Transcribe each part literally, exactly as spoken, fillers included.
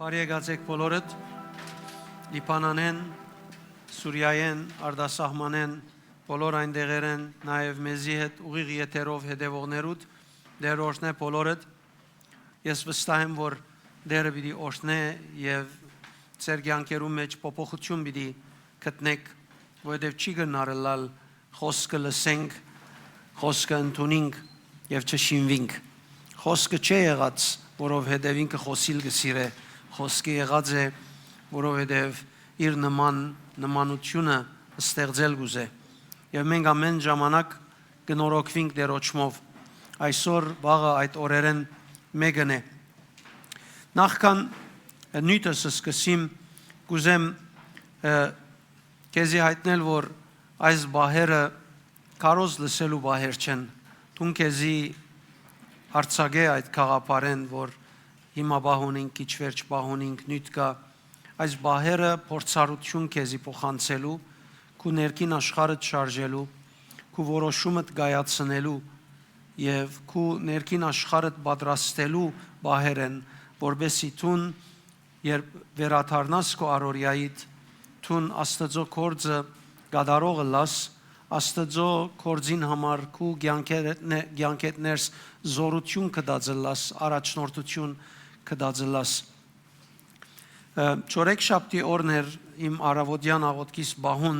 Բարի եկած եք բոլորդ, Լիբանանէն, Սուրիայէն, արտասահմանէն, բոլոր այն տեղերէն, նաեւ մեզի հետ ուղիղ եթերով հետեւողներուդ, Տէր օրհնէ բոլորդ։ Ես վստահ եմ, որ Տէրը պիտի օրհնէ եւ ձեր կեանքերուն մէջ փոփոխութիւն պիտի գտնէք, որովհետեւ չի կրնար ըլլալ խօսքը լսենք, խօսքը ընդունինք եւ չշինուինք։ Խօսքը չէ եղած, որովհետեւ ինքը խօսիլ կը սիրէ, խօսքը եղած է, որովհետեւ իր նման, նմանութիւնը ստեղծել կ'ուզէ։ Եւ մենք ամէն ժամանակ կը նորոգուինք Տէր օջմով։ Այսօր, վաղը, այդ օրերէն մէկն է։ Նախքան նիւթս սկսեմ, կ'ուզեմ, ը, քեզի յայտնել, որ այս պահերը քարոզ լսելու պահեր չեն։ Դուն քեզի արձակէ այդ գաղափարէն, որ հիմա պահ ունինք, քիչ վերջ պահ ունինք, նիւթ կայ։ Այս պահերը փորձառութիւն քեզի փոխանցելու, քու ներքին աշխարհդ շարժելու, քու որոշումդ կայացնելու եւ քու ներքին աշխարհդ պատրաստելու պահեր են, որպէսզի դուն, երբ վերադառնաս քու առօրեայիդ, դուն Աստուծոյ գործը կատարող ըլլաս, Աստուծոյ գործին համար քու կեանքերդ ն-, կեանքերդ ներս զօրութիւն կը տածըլլաս, առաջնորդութիւն կը տածըլլաս։ Ը, չորեքշաբթի օրն էր իմ առաւօտեան աղօթքիս պահուն,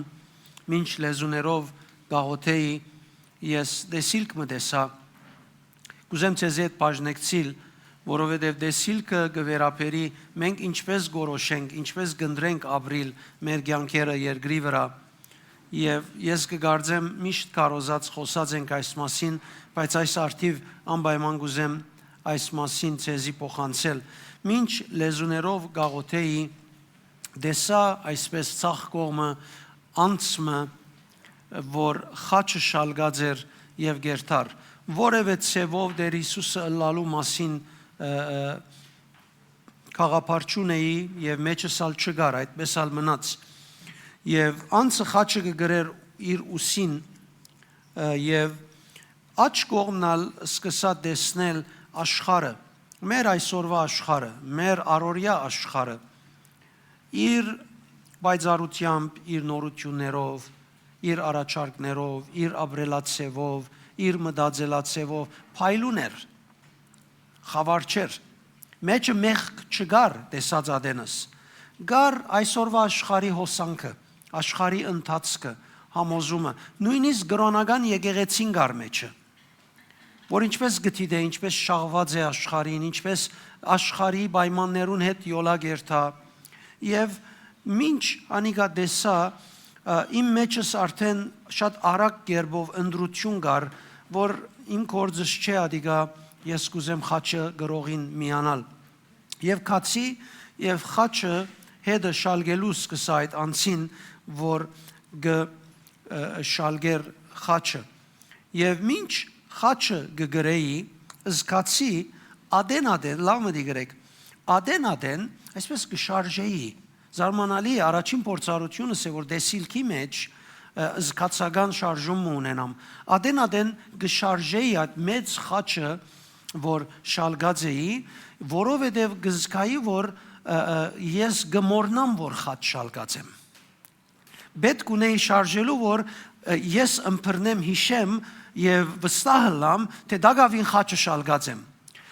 մինչ լեզուներով կաղոթէի, ես տեսիլք մը տեսայ։ Կ'ուզեմ ձեզի հետ բաժնեկցիլ, որովհետեւ տեսիլքը կը վերաբերի մենք ինչպէս կորոշենք, ինչպէս կ'ընտրենք ապրիլ մեր կեանքերը երկրի վրայ։ Եւ ես կը կարծեմ, միշտ քարոզած, խօսած ենք այս մասին, բայց այս արդիւ անպայման կ'ուզեմ այս մասին ձեզի փոխանցել։ Մինչ լեզուներով կաղոթէի, տեսայ այսպէս ձախ կողմը անձ մը, որ խաչը շալկած էր եւ կ'երթար։ Որեւէ ձեւով Տէր Յիսուսը ըլլալու մասին, ը, ը, գաղափար չունէի եւ մէջս ալ չկար, այդպէս ալ մնաց։ Եւ անձը խաչը կը կրէր իր ուսին, ը, եւ աջ կողմն ալ սկսա տեսնել աշխարհը, մեր այսօրվա աշխարհը, մեր առօրեայ աշխարհը, իր պայծառութեամբ, իր նորութիւններով, իր առաջարկներով, իր ապրելաձեւով, իր մտածելաձեւով փայլուն էր, խաւար չէր։ Մէջը մեղք չկար, տեսած ատենս։ Կար այսօրվա աշխարհի հոսանքը, աշխարհի ընթացքը, համոզումը, նոյնիսկ կրօնական եկեղեցին կար մէջը, որ ինչպէս կը դիտէ, ինչպէս շաղուած է աշխարհին, ինչպէս աշխարհի պայմաններուն հետ յոլա կ'երթայ։ Եւ մինչ անիկա տեսայ, ը, իմ մէջս արդէն շատ արագ կերպով ընտրութիւն կար, որ իմ գործս չէ ատիկա, ես կ'ուզեմ խաչը կրողին միանալ։ Եւ գացի, եւ խաչը հետը շալկելու սկսայ այդ անձին, որ կը, ը, շալկեր խաչը։ Եւ մինչ խաչը կը կրէի, զգացի ատեն-ատեն, լաւ մտիկ ըրէք, ատեն-ատեն, այսպէս կը շարժէի։ Զարմանալի է, առաջին փորձառութիւնս է, որ տեսիլքի մէջ, ը, զգացական շարժում մը ունենամ։ Ատեն-ատեն կը շարժէի այդ մեծ խաչը, որ շալկած էի, որովհետեւ կը զգայի, որ, ը, ը, ես կը մոռնամ, որ խաչ շալկած եմ։ Պէտք ունէի շարժելու, որ, ը, ես ըմբռնեմ, յիշեմ եւ վստահ ըլլամ, թէ տակաւին խաչը շալկած եմ։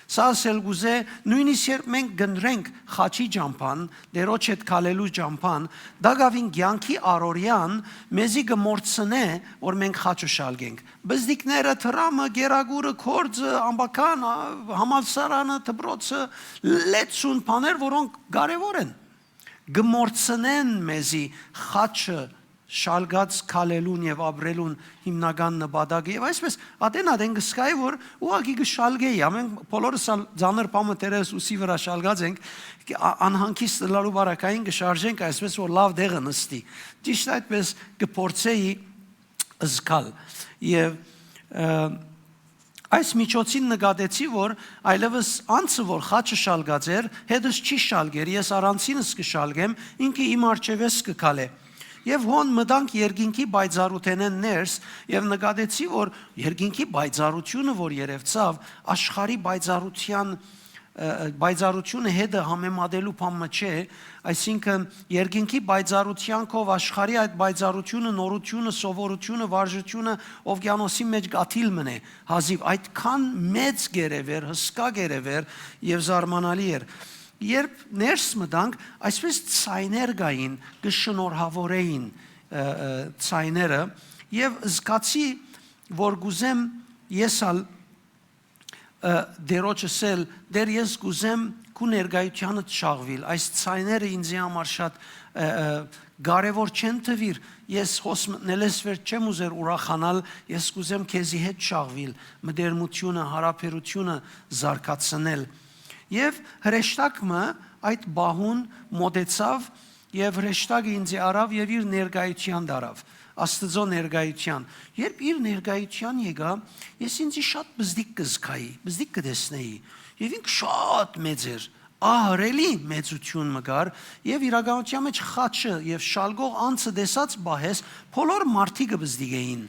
Սա ասել կ'ուզէ, նոյնիսկ երբ մենք կ'ընտրենք խաչի ճամբան, Տէրոջ հետ քալելու ճամբան, տակաւին կեանքի առօրեան մեզի կը մոռցնէ, որ մենք խաչը շալկենք։ Բզդիկները, թրամը, կերակուրը, գործը, ամբական, ա, համալսարանը, դպրոցը, լեցուն բաներ, որոնք կարեւոր են, կը մոռցնեն մեզի խաչը շալկած քալելուն եւ ապրելուն հիմնական նպատակը։ Եւ այսպես ատեն-ատեն կը զգայի, որ ուղղակի կը շալկեի, ամեն, բոլորս ալ ծանր բան մը Տէրոջ ուսի վրայ շալկած ենք, ա-, անհանգիստ ըլլալու պարագային կը շարժենք այսպես, որ լաւ տեղը նստի։ Ճիշդ այդպես կը փորձեի զգալ։ Եւ, ը, այս միջոցին նկատեցի, որ այլեւս անձը, որ խաչը շալկած էր, հետս չի շալկեր, ես առանձինս կը շալկեմ, ինքը իմ առջեւէս կը քալէ։ Եւ հոն մտանք երկինքի պայծառութենէն ներս, եւ նկատեցի, որ երկինքի պայծառութիւնը, որ երեւցաւ, աշխարհի պայծառութեան, ը, պայծառութիւնը հետը համեմատելու բան մը չէ, այսինքն երկինքի պայծառութեան քով աշխարհի այդ պայծառութիւնը, նորութիւնը, սովորութիւնը, վարժութիւնը օվկիանոսի մէջ կաթիլ մըն է, հազիւ այդքան մեծ կ'երեւէր, հսկայ կ'երեւէր եւ զարմանալի էր։ Երբ ներս մտանք, այսպէս ցայներ կային, կը շնորհաւորէին, ը, ը, ցայները, եւ զգացի, որ կ'ուզեմ ես ալ, ը, Տէրոջս ըսել, «Տէր, ես կ'ուզեմ քու ներկայութեանդ շաղուիլ, այս ցայները ինծի համար շատ, ը, ը, կարեւոր չեն թուիր, ես հոս մտնելէս վեր չեմ ուզեր ուրախանալ, ես կ'ուզեմ քեզի հետ շաղուիլ, մտերմութիւնը, յարաբերութիւնը զարգացնել»։ Եւ հրեշտակ մը այդ պահուն մօտեցաւ եւ հրեշտակը ինծի առաւ եւ իր ներկայութեան տարաւ, Աստուծոյ ներկայութեան։ Երբ իր ներկայութեան եկայ, ես ինծի շատ պզտիկ կը զգայի, պզտիկ կը տեսնէի։ Եւ ինք շատ մեծ էր, ահռելի մեծութիւն մը կար, եւ իրականութեան մէջ խաչը եւ շալկող անցը տեսած պահէս, բոլոր մարդիկը պզտիկ էին,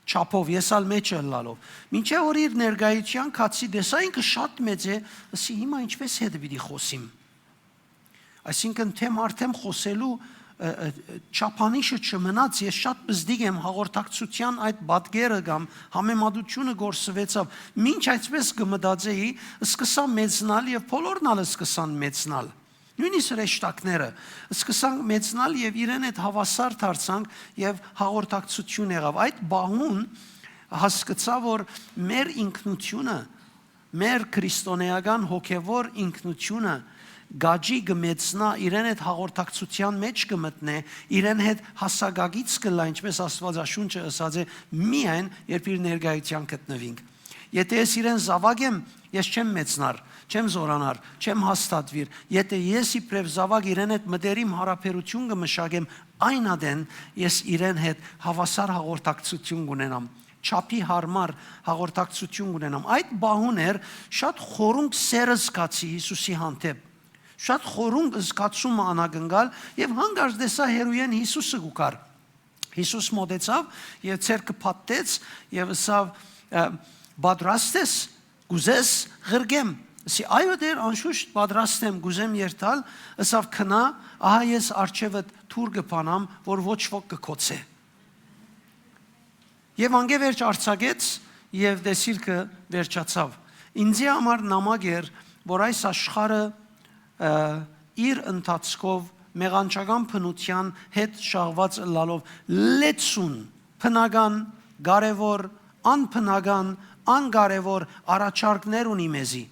չափով, ես ալ մէջը ըլլալով։ Մինչեւ որ իր ներկայութեան գացի, տեսայ ինքը շատ մեծ է, ըսի, «Հիմա ինչպէս հետը պիտի խօսիմ»։ Այսինքն, թեմ արդեմ խօսելու, ը, ը, չափանիշը չմնաց, ես շատ պզտիկ եմ հաղորդակցութեան այդ պատկերը կամ համեմատությունը կորսուեցաւ։ Մինչ այսպես կը մտածեի, սկսա մեծնալ եւ բոլորն ալ սկսան մեծնալ։ Նոյնիսկ հրեշտակները սկսան մեծնալ եւ իրեն հետ հաւասար դարձանք եւ հաղորդակցութիւն եղաւ։ Այդ պահուն հասկցայ, որ մեր ինքնութիւնը, մեր քրիստոնէական հոգեւոր ինքնութիւնը կաճի, կը մեծնայ, իրեն հետ հաղորդակցութեան մէջ կը մտնէ, իրեն հետ հասակակից կ'ըլլայ, ինչպէս Աստուածաշունչը ըսած է, միայն երբ իր ներկայութեան գտնուինք։ Եթէ ես իրեն զաւակ եմ, ես չեմ մեծնար, չեմ զօրանար, չեմ հաստատուիր։ Եթէ ես իբրեւ զաւակ իրեն հետ մտերիմ յարաբերութիւն կը մշակեմ, այն ատեն ես իրեն հետ հաւասար հաղորդակցութիւն կ'ունենամ, չափի յարմար հաղորդակցութիւն կ'ունենամ։ Այդ պահուն էր շատ խորունկ սերը զգացի Յիսուսի հանդէպ։ Շատ խորունկ զգացումը անակնկալ եւ հանկարծ տեսայ հեռուէն Յիսուսը կու գար։ Յիսուս մօտեցաւ եւ ձեռքը փաթթեց եւ ըսաւ, ը, «Պատրաստ ես, կ'ուզես ղրկեմ»։ Ըսի, «Այո, Տէր, անշուշտ պատրաստ եմ, կ'ուզեմ երթալ»։ Ըսաւ, «Գնա, ահա ես առջեւդ թուր կը բանամ, որ ոչ ոք կը գոցէ»։ Եւ անկէ վերջ արձակեց եւ տեսիլքը վերջացաւ։ Ինձի համար նամակ էր, որ այս աշխարհը, ը, իր ընթացքով մեղանչական բնութեան հետ շաղուած ըլլալով լեցուն, բնական, կարեւոր, անբնական, անկարեւոր առաջարկներ ունի մեզի,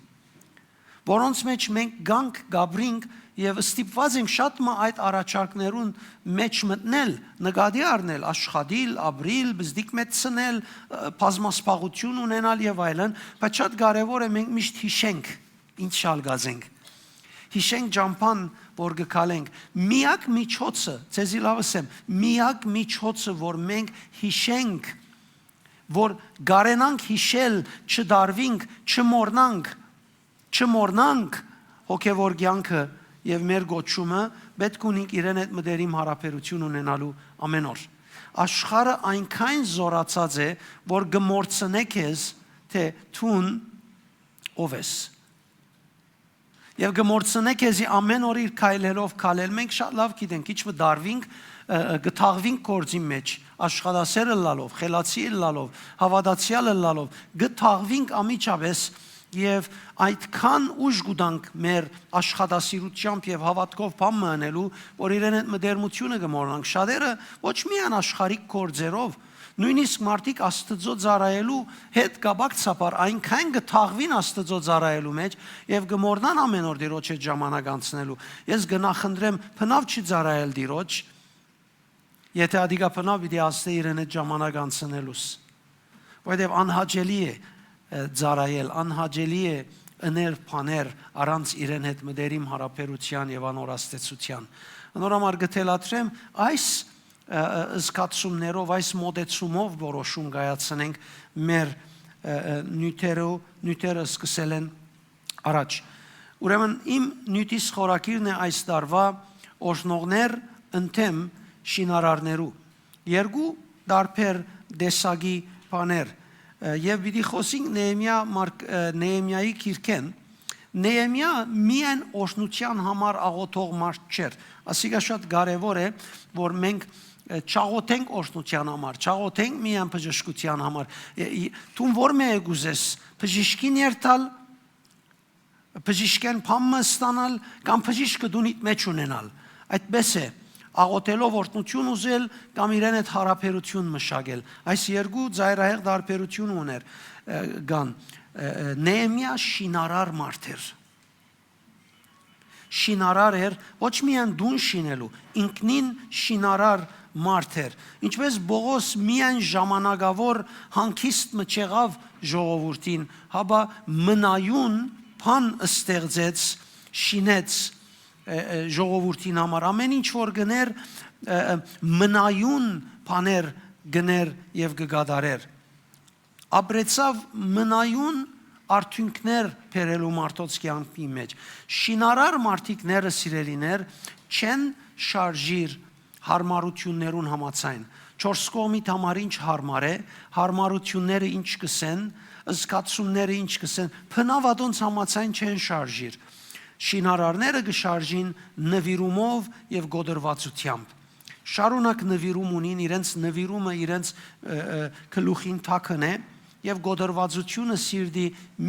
որոնց մէջ մենք գանք, կ'ապրինք եւ ստիպուած ենք շատ մը այդ առաջարկներուն մէջ մտնել, նկատի առնել, աշխատիլ, ապրիլ, բզդիկ մեծցնել, ը, բազմասպաղութիւն ունենալ եւ այլն, բայց շատ կարեւոր է մենք միշտ յիշենք ինչ շալկած ենք։ Յիշենք ճամբան, որ կը քալենք։ Միակ միջոցը, ձեզի լաւ ըսեմ, միակ միջոցը, որ մենք յիշենք, որ կարենանք յիշել, չդարվինք, չմոռնանք, չմոռնանք հոգեւոր կեանքը եւ մեր կոչումը, պէտք ունինք իրեն հետ մտերիմ յարաբերութիւն ունենալու ամեն օր։ Աշխարհը այնքան զօրացած է, որ կը մոռցնէ քեզ, թէ դուն ով ես։ Եւ կը մոռցնէ քեզի ամեն օր իր քայլերով քալել։ Մենք շատ լաւ գիտենք, ինչ մը դարվինք, ը, ը, կը թաղվինք գործին մէջ, աշխատասեր ըլլալով, խելացի ըլլալով, հաւատացեալ ըլլալով, կը թաղվինք անմիջապէս եւ այդքան ուժ կու տանք մեր աշխատասիրութեամբ եւ հաւատքով բան մը ընելու, որ իրեն հետ մտերմութիւնը կը մոռնանք։ Շատերը ոչ միայն աշխարհիկ գործերով, նոյնիսկ մարդիկ Աստուծոյ ծառայելու հետ կապակցաբար այնքան կը թաղուին Աստուծոյ ծառայելու մէջ եւ կը մոռնան ամեն օր Տիրոջ հետ ժամանակ անցնելու։ Ես կը նախընտրեմ բնաւ չծառայել Տիրոջ, եթէ ատիկա բնաւ պիտի ազդէ իրեն հետ ժամանակ անցնելուս։ Որովհետեւ անհաճելի է, ը, ծառայել, անհաճելի է ընել բաներ առանց իրեն հետ մտերիմ յարաբերութեան եւ անոր ազդեցութեան։ Անոր համար կը թելադրեմ այս, ը, ը, զգացումներով, այս մոտեցումով որոշում կայացնենք մեր, ը, ը, նիւթերու-, նիւթերը սկսելէն առաջ։ Ուրեմն իմ նիւթիս խորագիրն է այս տարուայ՝ օրհնողներ ընդդեմ շինարարներու։ Երկու տարբեր տեսակի բաներ, ը, եւ պիտի խօսենք Նեեմիա մարկ-, ը, Նեեմիայի գիրքէն, Նեեմիա միայն օրհնութեան համար աղոթող մարդ չէր։ Ասիկա շատ կարեւոր է, որ մենք, ը, չաղոթենք օրհնութեան համար, չաղոթենք միայն բժշկութեան համար։ Ը, ի-, դուն ո՞ր մէկը կ'ուզես, բժիշկին երթալ, բժիշկէն բան մը ստանալ, կամ բժիշկը դունիդ մէջ ունենալ։ Այդպէս է, աղոթելով օրհնութիւն ուզել կամ իրեն հետ յարաբերութիւն մշակել։ Այս երկու ծայրահեղ տարբերութիւնը ուներ, ը, կան, ը, ը, Նեեմիա շինարար մարդ էր։ Շինարար էր ոչ միայն տուն շինելու, ինքնին շինարար մարդ էր։ Ինչպէս Պողոս միայն ժամանակաւոր հանգիստ մը չեղաւ ժողովուրդին, հապա մնայուն բան ստեղծեց, շինեց, ը, ը, ժողովուրդին համար։ Ամեն ինչ որ գներ, ը, ը, մնայուն բաներ գներ եւ կը կատարեր։ Ապրեցաւ մնայուն արդիւնքներ բերելու մարդոց կեանքի մէջ։ Շինարար մարդիկները, սիրելիներ, չեն շարժիր յարմարութիւններուն համաձայն։ Չորս կողմիդ համար ինչ յարմար է, յարմարութիւնները ինչ կ'ըսեն, զգացումները ինչ կ'ըսեն, բնաւ ատոնց համաձայն չեն շարժիր։ Շինարարները կը շարժին նուիրումով եւ կոտրուածութեամբ։ Շարունակ նուիրում ունին, իրենց նուիրումը իրենց, ը, ը, գլուխին տակն է, եւ կոտրուածութիւնը սիրտի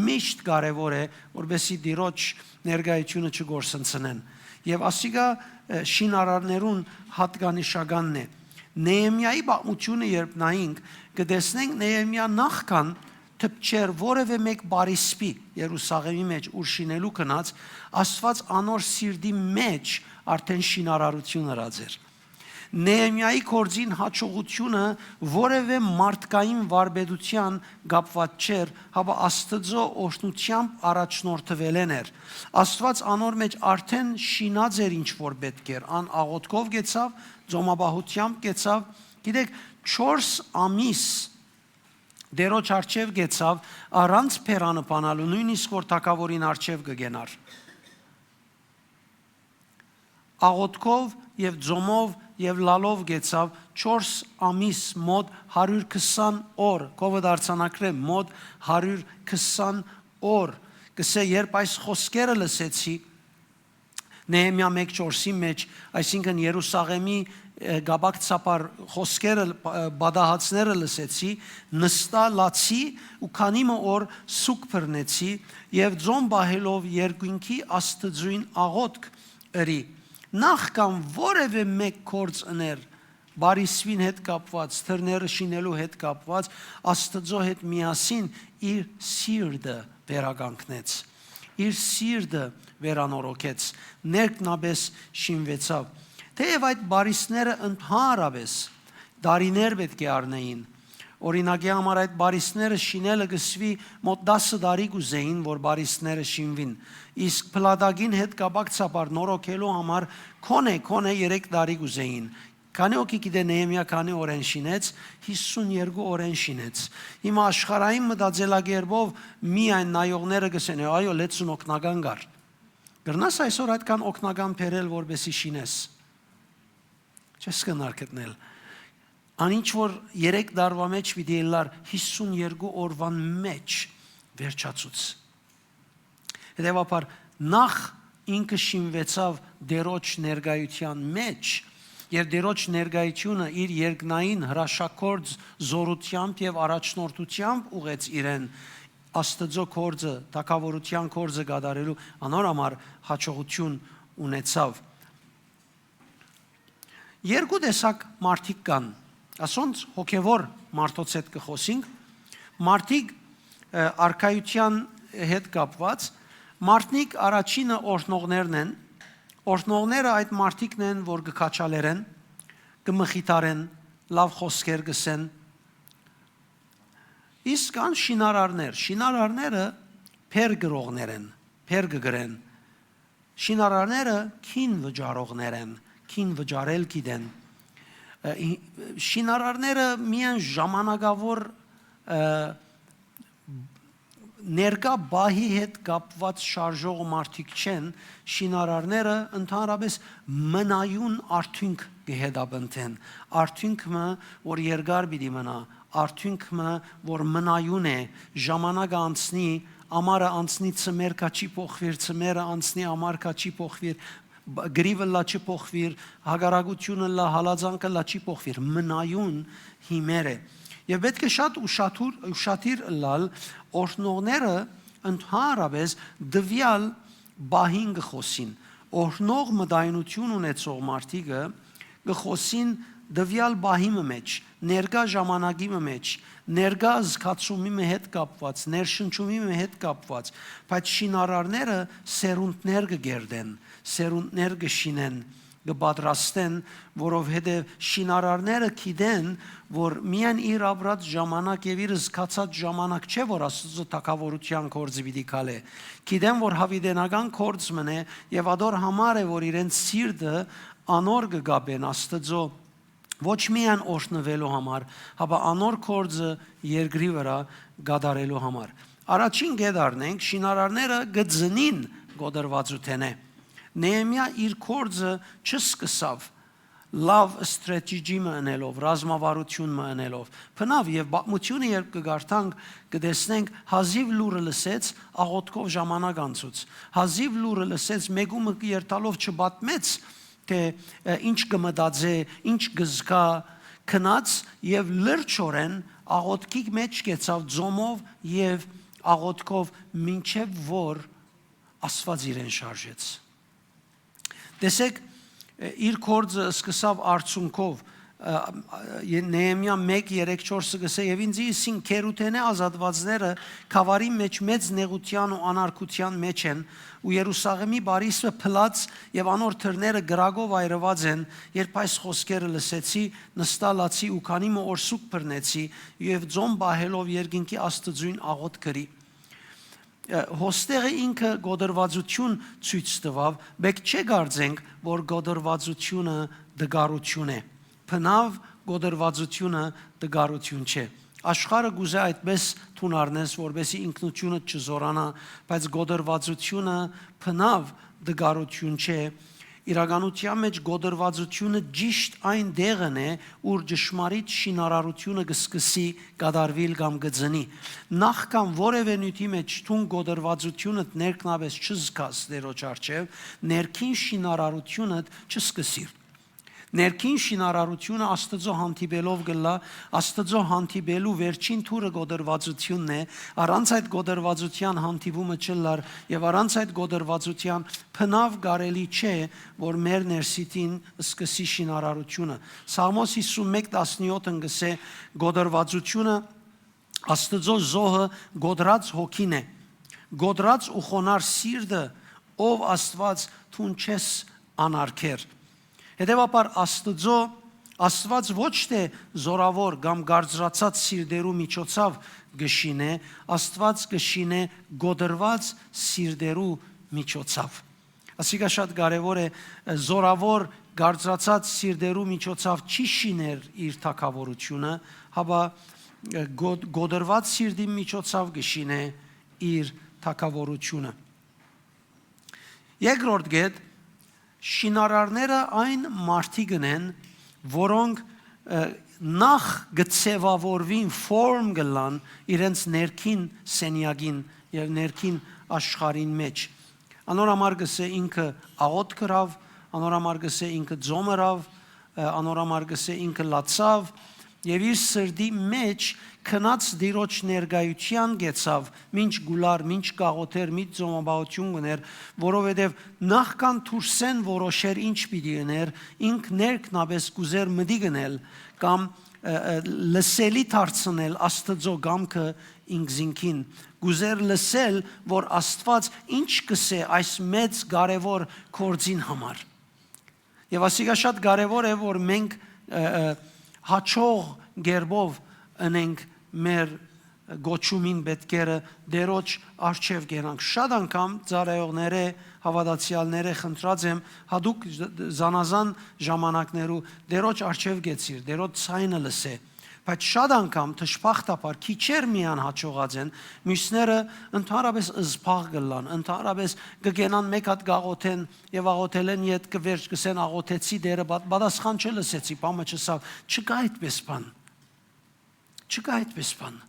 միշտ կարեւոր է, որպեսզի Տիրոջ ներկայությունը չկորսնցնեն։ Եւ ասիկա, ը, շինարարներուն յատկանիշականն է։ Նեեմիայի պատմութիւնը երբ նայինք, կը տեսնենք Նեեմիա նախքան դպչեր որեւէ մէկ պարիսպի Երուսաղէմի մէջ, ուր շինելու գնաց, Աստուած անոր սիրտի մէջ արդէն շինարարութիւն ըրած էր։ Նեեմիայի գործին յաջողութիւնը որեւէ մարդկային վարպետութեան կապուած չէր, հապա Աստուծոյ օրհնութեամբ առաջնորդուելէն էր։ Աստուած անոր մէջ արդէն շինած էր ինչ որ պէտք էր։ Ան աղոթքով կեցաւ, ծոմապահութեամբ կեցաւ։ Գիտեք, չորս ամիս Տիրոջ առջեւ կեցաւ, առանց բերանը բանալու, նոյնիսկ որ թագաւորին առջեւ կը կենար։ Աղոթքով եւ ծոմով եւ լալով կեցաւ չորս ամիս, մօտ հարիւր քսան օր, կովը դարձանագրէ, մօտ հարիւր քսան օր, կսէ, երբ այս խօսքերը լսեցի, Նեհեմիա մէկ չորսի մէջ, այսինքն Երուսաղէմի, ը, կապակցաբար խօսքերը, ը, պատահածները լսեցի, նստա, լացի ու քանի մը օր սուգ բռնեցի եւ ծոմ պահելով երկինքի Աստուծոյն աղօթք ըրի։ Նախքան որեւէ մէկ գործ ըներ, պարիսպին հետ կապուած, դռները շինելու հետ կապուած, Աստուծոյ հետ միասին իր սիրտը վերականգնեց, իր սիրտը վերանորոգեց, ներքնապէս շինուեցաւ։ Թէեւ այդ պարիսպները ընդհանրապէս տարիներ պէտք է առնէին։ Օրինակի համար, այդ պարիսպները շինելը կ'ըսուի մօտ տասը տարի կ'ուզէին, որ պարիսպները շինուին, իսկ փլատակին հետ կապակցաբար նորոգելու համար քոնէ, քոնէ երեք տարի կ'ուզէին։ Քանի՞ հոգի գիտէ Նեհեմիա քանի՞ օրէն շինեց, հիսուն երկու օրէն շինեց։ Հիմա աշխարհային մտածելակերպով միայն նայողները կ'ըսեն, «Այո, լեցուն օգնական կար»։ Կրնաս այսօր այդքան օգնական բերել, որպեսզի շինես։ Չես կրնար գտնել։ Ան ինչ որ երեք տարուայ մէջ պիտի ելլար, հիսուն երկու օրուան մէջ վերջացուց։ Հետեւաբար, նախ ինքը շինուեցաւ Տիրոջ ներկայութեան մէջ, եւ Տիրոջ ներկայութիւնը իր երկնային հրաշագործ զօրութեամբ եւ առաջնորդութեամբ ուղղեց իրեն Աստուծոյ գործը, թագաւորութեան գործը կատարելու, անոր համար յաջողութիւն ունեցաւ։ Երկու տեսակ մարդիկ կան, ասոնց հոգեւոր մարդոց հետ կը խօսինք, մարդիկ, ը, առկայութեան հետ կապուած, մարդիկ առաջինը օրհնողներն են, օրհնողները այդ մարդիկն են, որ կը քաջալերեն, կը մխիթարեն, լաւ խօսքեր կ'ըսեն, իսկ կան շինարարներ, շինարարները բեռ կրողներ են, բեռ կը կրեն, շինարարները գին վճարողներ են, գին վճարել գիտեն։ Ը, ի-, շինարարները միայն ժամանակաւոր, ը, ներկայ պահի հետ կապուած շարժող մարդիկ չեն, շինարարները ընդհանրապէս մնայուն արդիւնք կը հետապնդեն, արդիւնք մը, որ երկար պիտի մնայ, արդիւնք մը, որ մնայուն է, ժամանակը անցնի, Ամառը անցնի, ծմերկա չի փոխուիր, ծմերը անցնի, ամառ կա չի փոխուիր, բ-, գրիվը լա չի փոխուիր, հակառակությունը լա, հալածանքը լա չի փոխուիր, մնայուն հիմեր է։ Եւ պէտք է շատ ուշաթուր-, ուշադիր ըլլալ, օրհնողները ընդհանրապես տուեալ պահին կը խօսին։ Օրհնող մտայնութիւն ունեցող մարդիկը կը խօսին տուեալ պահի մը մէջ, ներկայ ժամանակի մը մէջ, ներկայ զգացումի մը հետ կապուած, ներշնչումի մը հետ կապուած, բայց շինարարները սերունդներ կը կերտեն, սերունդներ կը շինեն, կը պատրաստեն, որովհետեւ շինարարները գիտեն, որ միայն իր ապրած ժամանակ եւ իր զգացած ժամանակ չէ, որ Աստուծոյ թագաւորութեան գործը պիտի գալէ։ Գիտեն, որ յաւիտենական գործ մըն է եւ ատոր համար է, որ իրենց սիրտը անոր կը կապեն Աստուծոյ, ոչ միայն օրհնուելու համար, հապա անոր գործը երկրի վրայ կատարելու համար։ Առաջին կետ առնենք, շինարարները կը ծնին կոտրուածութենէ։ Նեհեմիա իր գործը չսկսաւ լաւ strategy մը ընելով, ռազմավարութիւն մը ընելով։ Բնաւ եւ պատմութիւնը երբ կը կարդանք, կը տեսնենք, հազիւ լուրը լսեց, աղօթքով ժամանակ անցուց։ Հազիվ լուրը լսեց, մէկու մը երթալով չպատմեց, թէ, ը, ինչ կը մտածէ, ինչ կը զգայ, գնաց եւ լրջորեն աղօթքի մէջ կեցաւ, ծոմով եւ աղօթքով, մինչեւ որ Աստուած իրեն շարժեց։ Տեսեք, ը, իր գործը սկսաւ արցունքով, ը, ը, Նեհեմիա մէկ, երեք, չորսը կ'ըսէ. «Եւ ինծի ըսին. "Գերութենէ ազատուածները գաւառին մէջ մեծ նեղութեան ու անարգութեան մէջ են, ու Երուսաղէմի պարիսպը փլած եւ անոր դռները կրակով այրուած են"։ Երբ այս խօսքերը լսեցի, նստալացի ու քանի մը օր սուգ բռնեցի եւ ծոմ պահելով երկինքի Աստուծոյն աղօթք կրի»։ Ը, հոստեղը ինքը կոտրուածութիւն ցոյց տուաւ, պէտք չէ կարծենք, որ կոտրուածութիւնը տկարութիւն է։ Բնաւ կոտրուածութիւնը տկարութիւն չէ։ Աշխարհը կ'ուզէ այդպէս դուն առնես, որպեսզի ինքնութիւնդ չզօրանայ, բայց կոտրուածութիւնը բնաւ տկարութիւն չէ։ Իրականութեան մէջ կոտրուածութիւնը ճիշդ այն տեղն է, ուր ճշմարիտ շինարարութիւնը կը սկսի կատարուիլ կամ կը ծնի։ Նախքան որեւէ նիւթի մէջ դուն կոտրուածութիւնդ ներքնապէս չզգաս Տէրոջ առջեւ, ներքին շինարարութիւնդ չսկսիր։ Ներքին շինարարութիւնը Աստուծոյ հանդիպելով կ'ըլլայ, Աստուծոյ հանդիպելու վերջին թուրը կոտրուածութիւնն է, առանց այդ կոտրուածութեան հանդիպումը չ'ըլլար եւ առանց այդ կոտրուածութեան բնաւ կարելի չէ, որ մեր ներսիդին սկսի շինարարութիւնը։ Սաղմոս հիսուն մէկ տասնեօթն կ'ըսէ. «Կոտրուածութիւնը Աստուծոյ զոհը կոտրած հոգին է, կոտրած ու խոնարհ սիրտը, ով Աստուած դուն չես անարգեր»։ Հետեւաբար Աստուծոյ, Աստուած ոչ թէ զօրաւոր կամ կարծրացած սիրտերու միջոցաւ կը շինէ, Աստուած կը շինէ կոտրուած սիրտերու միջոցաւ։ Ասիկա շատ կարեւոր է, զօրաւոր կարծրացած սիրտերու միջոցաւ չի շիներ իր թագաւորութիւնը, հապա, ը, գոտ-, կոտրուած սիրտի միջոցաւ կը շինէ իր թագաւորութիւնը։ Երկրորդ կետ, շինարարները այն մարդիկն են, որոնք, ը, նախ կը ձեւավորուին, form կ'ըլլան իրենց ներքին սենեակին եւ ներքին աշխարհին մէջ։ Անոր համար կ'ըսէ, ինքը աղօթք կրաւ, անոր համար կ'ըսէ, ինքը ծոմ ըրաւ, ը, անոր համար կ'ըսէ, ինքը լացաւ, եւ իր սրտի մէջ քնած Տիրոջ ներկայութեան կեցաւ, մինչ կ'ուլար, մինչ կ'աղօթէր, մինչ ծոմապահութիւն կ'ընէր, որովհետեւ նախքան դուրսէն որոշէր ինչ պիտի ընէր, ինք ներքնապէս կ'ուզէր մտիկ ընել կամ, ը, ը, լսելի դարձնել Աստուծոյ կամքը ինքզինքին, կ'ուզէր լսել, որ Աստուած ինչ կ'ըսէ այս մեծ կարեւոր գործին համար։ Եւ ասիկա շատ կարեւոր է, որ մենք, ը, ը, հաճող կերպով ընենք մեր կոչումին պետքերը Տէրոջ առջեւ կենանք։ Շատ անգամ ծառայողներէ, հաւատացեալներէ խնդրած եմ, հատուկ զ-, զանազան ժամանակներու Տէրոջ առջեւ կեցիր, Տէրոջ ձայնը լսէ, բայց շատ անգամ, դժբախտաբար, քիչեր միայն հաջողած են, միւսները ընդհանրապես զբաղ կ'ըլլան, ընդհանրապես կը կենան, մէկ հատ կ'աղօթեն եւ աղօթելէն ետքը վերջ կ'ըսեն, «Աղօթեցի, Տէրը պատ-, պատասխան չլսեցի, բան մը չըսաւ»։ Չկայ այդպէս բան։ Չկայ այդպէս բան։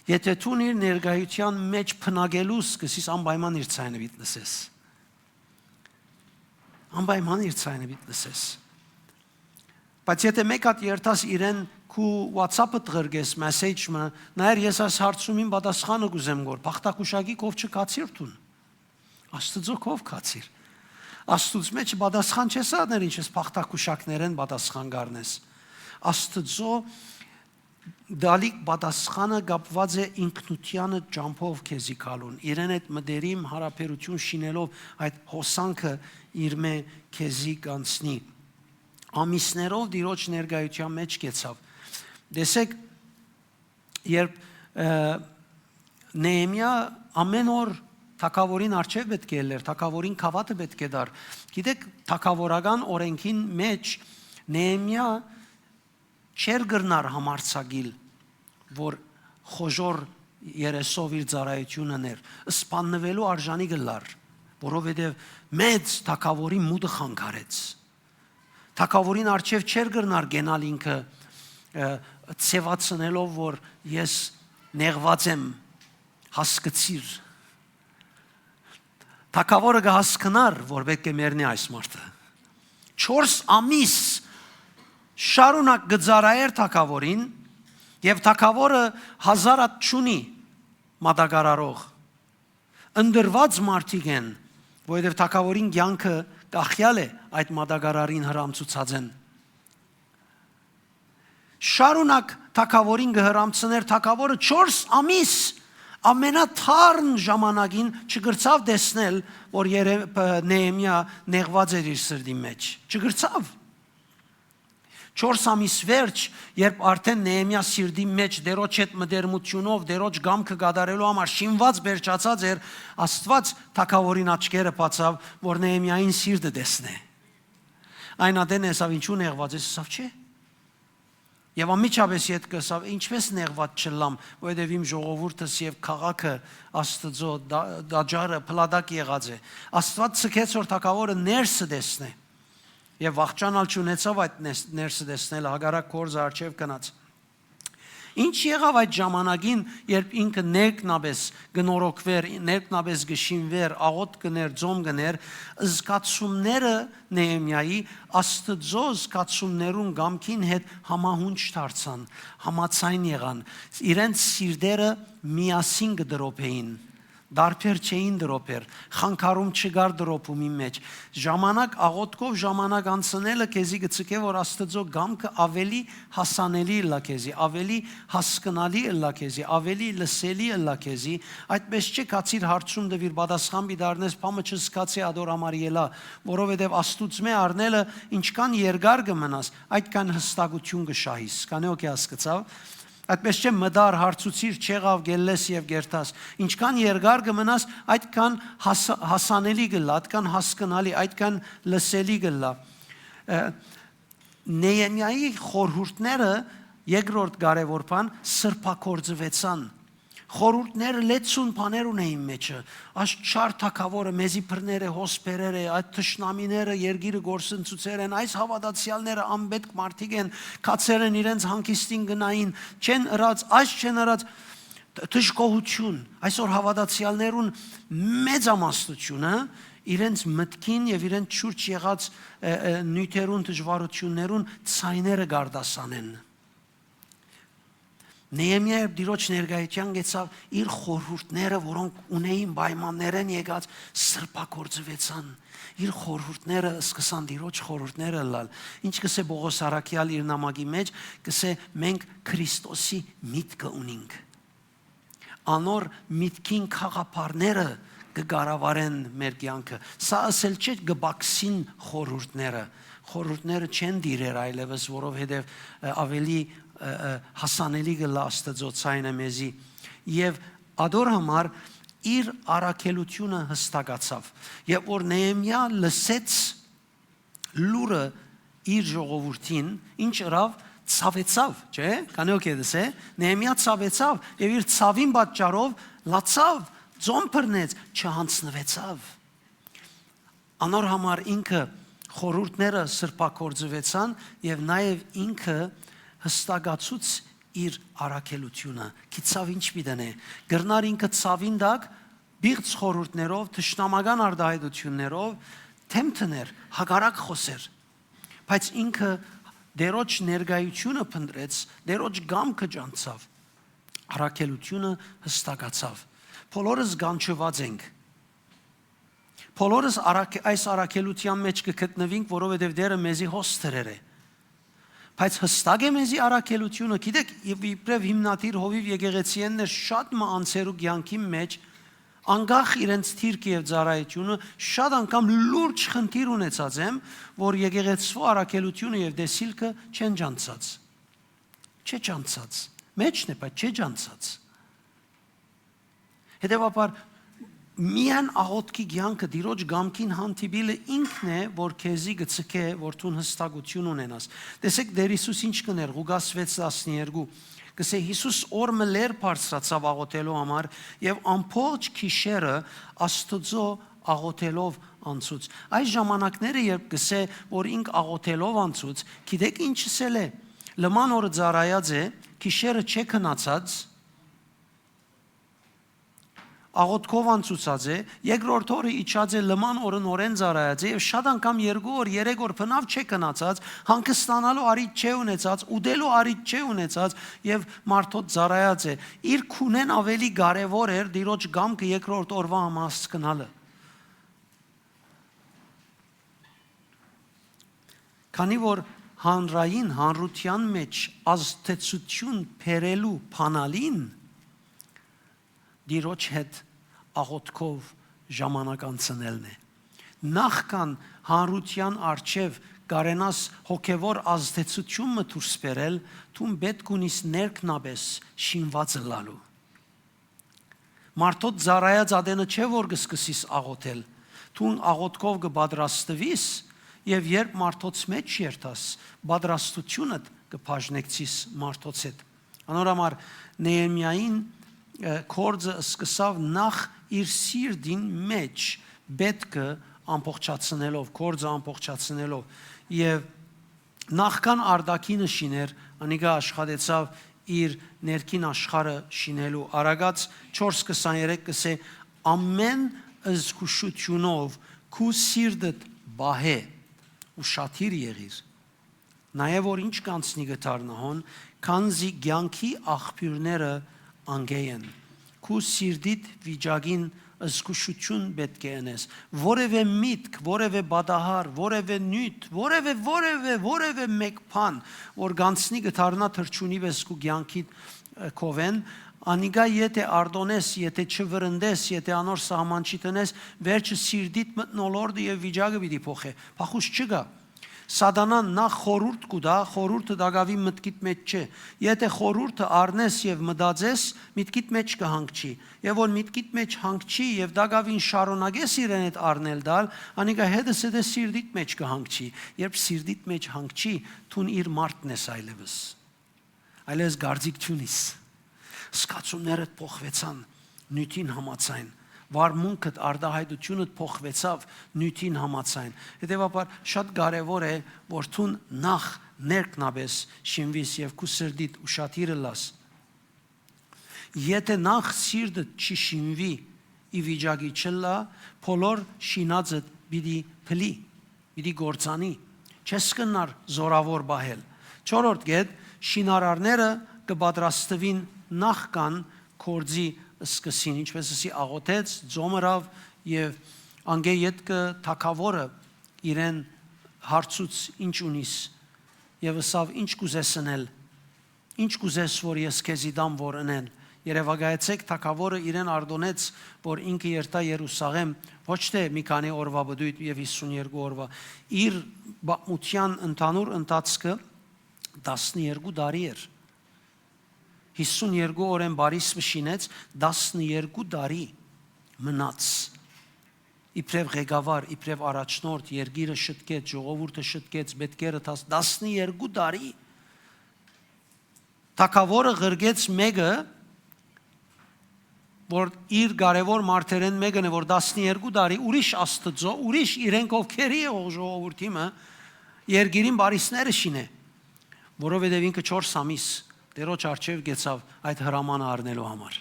Եթէ դուն իր ներկայութեան մէջ բնակելու սկսես, անպայման իր ձայնը պիտի լսես։ Անպայման իր ձայնը պիտի լսես։ Բայց եթէ մէկ հատ երթաս իրեն քու WhatsApp-ը ղրկես, մեսեջ մը, նայեր, ես այս հարցումին պատասխանը կ'ուզեմ գոր, բախտակուշակի քով չկացիր դուն։ Աստուծոյ քով կացիր։ Աստուծմէ չպատասխան չես առներ, ինչպես բախտակուշակներէն պատասխան կ'առնես։ Աստուծոյ տալիք պատասխանը կապուած է ինքնութեանը ճամբով քեզի գալուն, իրեն հետ մտերիմ յարաբերութիւն շինելով այդ հոսանքը իրմէ քեզի կանցնի։ Ամիսներով Տիրոջ ներկայութեան մէջ կեցաւ։ Տեսեք, երբ, ը, Նեհեմիա ամէն օր թագաւորին առջեւ պէտք է ելլեր, թագաւորին գաւաթը պէտք է տար։ Գիտեք, թագաւորական օրէնքին մէջ Նեհեմիա չէր կրնար համարձակիլ, որ խոժոր երեսով իր ծառայութիւնը ներ, սպաննուելու արժանի կ'ըլլար, որովհետեւ մեծ թագաւորին մուտը խանգարեց։ Թագաւորին առջեւ չէր կրնար կենալ ինքը, ը, ձեւացնելով, որ ես նեղուած եմ, հասկցիր։ Թագաւորը կը հասկնար, որ պէտք է մեռնի այս մարդը։ Չորս ամիս շարունակ կը ծառայէր թագաւորին, եւ թագաւորը հազար հատ չունի մատակարարող։ Ընտրուած մարդիկ են, որովհետեւ թագաւորին կեանքը կախեալ է այդ մատակարարին հրամցուցածէն։ Շարունակ թագաւորին կը հրամցնէր, թագաւորը չորս ամիս ամենաթարմ ժամանակին չկրցաւ տեսնել, որ Երե-, ը, Նեհեմիա նեղուած էր իր սրտին մէջ։ Չկրցաւ։ Չորս ամիս վերջ, երբ արդէն Նեհեմիա սիրտի մէջ Տէրոջ հետ մտերմութիւնով, Տէրոջ կամքը կատարելու համար շինուած վերջացած էր, Աստուած թագաւորին աչքերը բացաւ, որ Նեհեմիային սիրտը տեսնէ։ Այն ատեն ըսաւ. «Ինչու նեղուած ես»։ Ըսաւ. «Չէ»։ Եւ անմիջապէս ետքը ըսաւ. «Ինչպէս նեղուած չըլլամ, որովհետեւ իմ ժողովուրդս եւ քաղաքը, Աստուծոյ տա-, տաճարը փլատակ եղած է»։ Աստուած ցկեց, որ թագաւորը ներսը տեսնէ։ Եւ վախճան ալ չունեցաւ այդ ներս-, ներսը տեսնելը, հակառակ, գործը առջեւ գնաց։ Ինչ եղաւ այդ ժամանակին, երբ ինքը ներքնապէս կը նորոգուէր, ներքնապէս կը շինուէր, աղօթք կ'ընէր, ծոմ կ'ընէր, զգացումները Նեհեմիայի Աստուծոյ զգացումներուն կամքին հետ համահունչ դարձան, համաձայն եղան, իրենց սիրտերը միասին կը տրոփէին, տարբեր չէին տրոփեր, խանգարում չկար տրոփումին մէջ։ Ժամանակ, աղօթքով ժամանակ անցնելը քեզի կը ցկէ, որ Աստուծոյ կամքը աւելի հասանելի ըլլայ քեզի, աւելի հասկնալի ըլլայ քեզի, աւելի լսելի ըլլայ քեզի։ Այդպէս չէ, գացիր հարցում տուիր, պատասխան պիտի առնես, բամը չզգացի, ատոր համար ելայ, որովհետեւ Աստուծմէ առնելը ինչքան երկար կը մնաս, այդքան հստակութիւն կը շահիս։ Քանի՞ օքէ հասկցաւ։ Այդպէս չէ, մտար, հարցուցիր, չեղաւ, գելլես եւ գերտաս։ Ինչքան երկար կը մնաս, այդքան հաս-, հասանելի կ'ըլլայ, այդքան հասկնալի, այդքան լսելի կ'ըլլայ։ Ը, Նեհեմիայի խորհուրդները, երկրորդ կարեւոր բան, սրբագործուեցան։ Խորհուրդները լեցուն բաներ ունէին մեջը։ Այս չար թագաւորը մեզի բռներ է, հոս բերեր է, այդ թշնամիները երկիրը կորսնցուցեր են, այս հաւատացեալները անպետք մարդիկ են, կացեր են իրենց հանգիստին գնային, չեն ըրած, այս չեն ըրած, դ-, դժգոհություն, այսօր հաւատացեալներուն մեծամասնությունը իրենց մտքին եւ իրենց շուրջ եղած, ը, ը, նիւթերուն, դժուարություններուն ձայները կ'արտասանեն։ Նեհեմիա, երբ Տիրոջ ներկայութեան գեցաւ, իր խորհուրդները, որոնք ունէին պայմաններէն եկած, սրբագործուեցան։ Իր խորհուրդները սկսան Տիրոջ խորհուրդները ըլլալ։ Ինչ կ'ըսէ Պողոս առաքեալ իր նամակի մէջ, կ'ըսէ. «Մենք Քրիստոսի միտքը ունինք»։ Անոր միտքին գաղափարները կը կառավարեն մեր կեանքը։ Սա ըսել չէ, կը պակսին խորհուրդները։ Խորհուրդները չեն տիրեր այլեւս, որովհետեւ, ը, աւելի, ը, ը, հասանելի կ'ըլլայ Աստուծոյ ձայնը մեզի։ Եւ ատոր համար իր առաքելութիւնը հստակացաւ։ Երբ որ Նեհեմիա լսեց լուրը իր ժողովուրդին, ինչ ըրաւ, ցաւեցաւ, չէ՞։ Քանի՞ օքէ դսէ, Նեհեմիա ցաւեցաւ եւ իր ցաւին պատճառով լացաւ, ծոմ բռնեց, չյանձնուեցաւ։ Անոր համար ինքը խորհուրդները սրբագործուեցան եւ նաեւ ինքը հստակացուց իր առաքելութիւնը, գիտցաւ ինչ պիտի ընէ։ Կրնար ինքը ցաւին տակ, բիղծ խորհուրդներով, թշնամական արտայայտութիւններով դէմ դներ, հակառակ խօսեր։ Բայց ինքը Տէրոջ ներկայութիւնը փնտռեց, Տէրոջ կամքը ճանչցաւ, առաքելութիւնը յստակացաւ։ Բոլորս կանչուած ենք։ Բոլորս առաքէ-, այս առաքելութեան մէջ կը գտնուինք, որովհետեւ Տէրը մեզի հոս դրեր է։ Բայց յստա՞կ է մեզի առաքելութիւնը։ Գիտէք, եւ իբրեւ հիմնադիր հովիւ եկեղեցիէն ներ շատ մը անձերու կեանքին մէջ, անկախ իրենց դիրքը եւ ծառայութիւնը, շատ անգամ լուրջ խնդիր ունեցած եմ, որ եկեղեցւոյ առաքելութիւնը եւ տեսիլքը չեն ճանչցած։ Չէ ճանչցած։ Մէջն է, բայց չէ ճանչցած։ Հետեւաբար, միայն աղօթքի կեանքը, Տիրոջ կամքին հանդիպիլը ինքն է, որ քեզի կը ցկէ, որ դուն յստակութիւն ունենաս։ Տեսէք, Տէր Յիսուս ինչ կ'ընէր, Ղուկաս վեց տասներկու, կ'ըսէ. «Յիսուս օր մը լեռ բարձրացաւ աղօթելու համար եւ ամբողջ գիշերը Աստուծոյ աղօթելով անցուց»։ Այս ժամանակները, երբ կ'ըսէ, որ ինք աղօթելով անցուց, գիտէք ինչ ըսել է։ Լման օրը ծառայած է, գիշերը չէ քնացած, աղօթքով անցուցած է, երկրորդ օրը իջած է, լման օրը նորէն ծառայած է եւ շատ անգամ երկու օր, երեք օր բնաւ չէ քնացած, հանգստանալու առիթ չէ ունեցած, ուտելու առիթ չէ ունեցած եւ մարդոց ծառայած է։ Իր քունէն աւելի կարեւոր էր Տիրոջ կամքը երկրորդ օրուայ համահասկնալը։ Քանի որ հանրային, հանրութեան մէջ ազդեցութիւն բերելու բանալին Տիրոջ հետ աղօթքով ժամանակ անցնելն է։ Նախքան հանրութեան առջեւ կարենաս հոգեւոր ազդեցութիւն մը դուրս բերել, դուն պէտք ունիս ներքնապէս շինուած ըլլալու։ Մարդոց ծառայած ատենը չէ, որ կը սկսիս աղօթել։ Դուն աղօթքով կը պատրաստուիս եւ երբ մարդոց մէջ երթաս, պատրաստութիւնդ կը բաժնեկցիս մարդոց հետ։ Անոր համար Նեեմիային, ը, գործը սկսաւ նախ իր սիրտին մէջ պէտքը ամբողջացնելով, գործը ամբողջացնելով եւ նախքան արտաքինը շիներ, անիկա աշխատեցաւ իր ներքին աշխարհը շինելու։ Առակաց չորս քսաներեք կ'ըսէ. «Ամէն զգուշութիւնով քու սիրտդ պահէ ու շատիր եղիր, նայէ որ ինչ կ'անցնի կը դառնայ հոն, քանզի կեանքի աղբիւրները անկէ են»։ Քու սիրտիդ վիճակին զգուշութիւն պէտք է ընես։ Որեւէ միտք, որեւէ պատահար, որեւէ նիւթ, որեւէ, որեւէ, որեւէ մէկ բան, որ կ'անցնի կը դառնայ թռչունի պէս քու կեանքիդ, ը, քովէն, անիկա եթէ արտոնես, եթէ չվրընդես, եթէ անոր սահման չդնես, վերջը սիրտիդ մթնոլորտը եւ վիճակը պիտի փոխէ։ Փախուս չկայ։ Սատանան նախ խորհուրդ կու տայ, խորհուրդը տակաւին մտքիդ մէջ չէ։ Եթէ խորհուրդը առնես եւ մտածես, միտքիդ մէջ կը հանգչի։ Եւ որ միտքիդ մէջ հանգչի եւ տակաւին շարունակես իրեն հետ առնել տալ, անիկա հետզհետե սիրտիդ մէջ կը հանգչի։ Երբ սիրտիդ մէջ հանգչի, դուն իր մարդն ես այլեւս։ Այլեւս կարծիք չունիս։ Զգացումներդ փոխուեցան նիւթին համաձայն։ Վարմունքդ, արտայայտութիւնդ փոխուեցաւ նիւթին համաձայն։ Հետեւաբար, շատ կարեւոր է, որ դուն նախ ներքնապէս շինվիս եւ քու սրտիդ ուշադիր ըլլաս։ Եթէ նախ սիրտդ չի շինուի, ի վիճակի չըլլայ, բոլոր շինածդ պիտի փլի, պիտի կործանի, չես կրնար զօրաւոր պահել։ Չորրորդ կետ, շինարարները կը պատրաստուին նախքան գործի սկսին, ինչպէս ասի, աղօթեց, ծոմ ըրաւ եւ անկէ ետքը թագաւորը իրեն հարցուց. «Ինչ ունիս»։ Եւ ըսաւ. «Ինչ կ'ուզես ընել, ինչ կ'ուզես, որ ես քեզի տամ, որ ընեն»։ Երեւակայեցէք, թագաւորը իրեն արտոնեց, որ ինքը երթայ Երուսաղէմ ոչ թէ մի քանի օրուայ պտոյտ եւ յիսուն երկու օրուայ։ Իր պատմութեան ընդհանուր ընթացքը տասներկու տարի էր։ Յիսուն երկու օրէն Փարիսը շինեց, տասներկու տարի մնաց իբրեւ ղեկավար, իբրեւ առաջնորդ, երկիրը շտկեց, ժողովուրդը շտկեց, պէտքերը տաս-, տասներկու տարի։ Թագաւորը ղրկեց մէկը, որ իր կարեւոր մարդերէն մէկն է, որ տասներկու տարի ուրիշ Աստծոյ, ուրիշ իրենք ովքերի եղող ժողովուրդի մը, երկիրին Փարիսները շինէ, որովհետեւ ինքը չորս ամիս Տիրոջ առջեւ գեցաւ այդ հրամանը առնելու համար։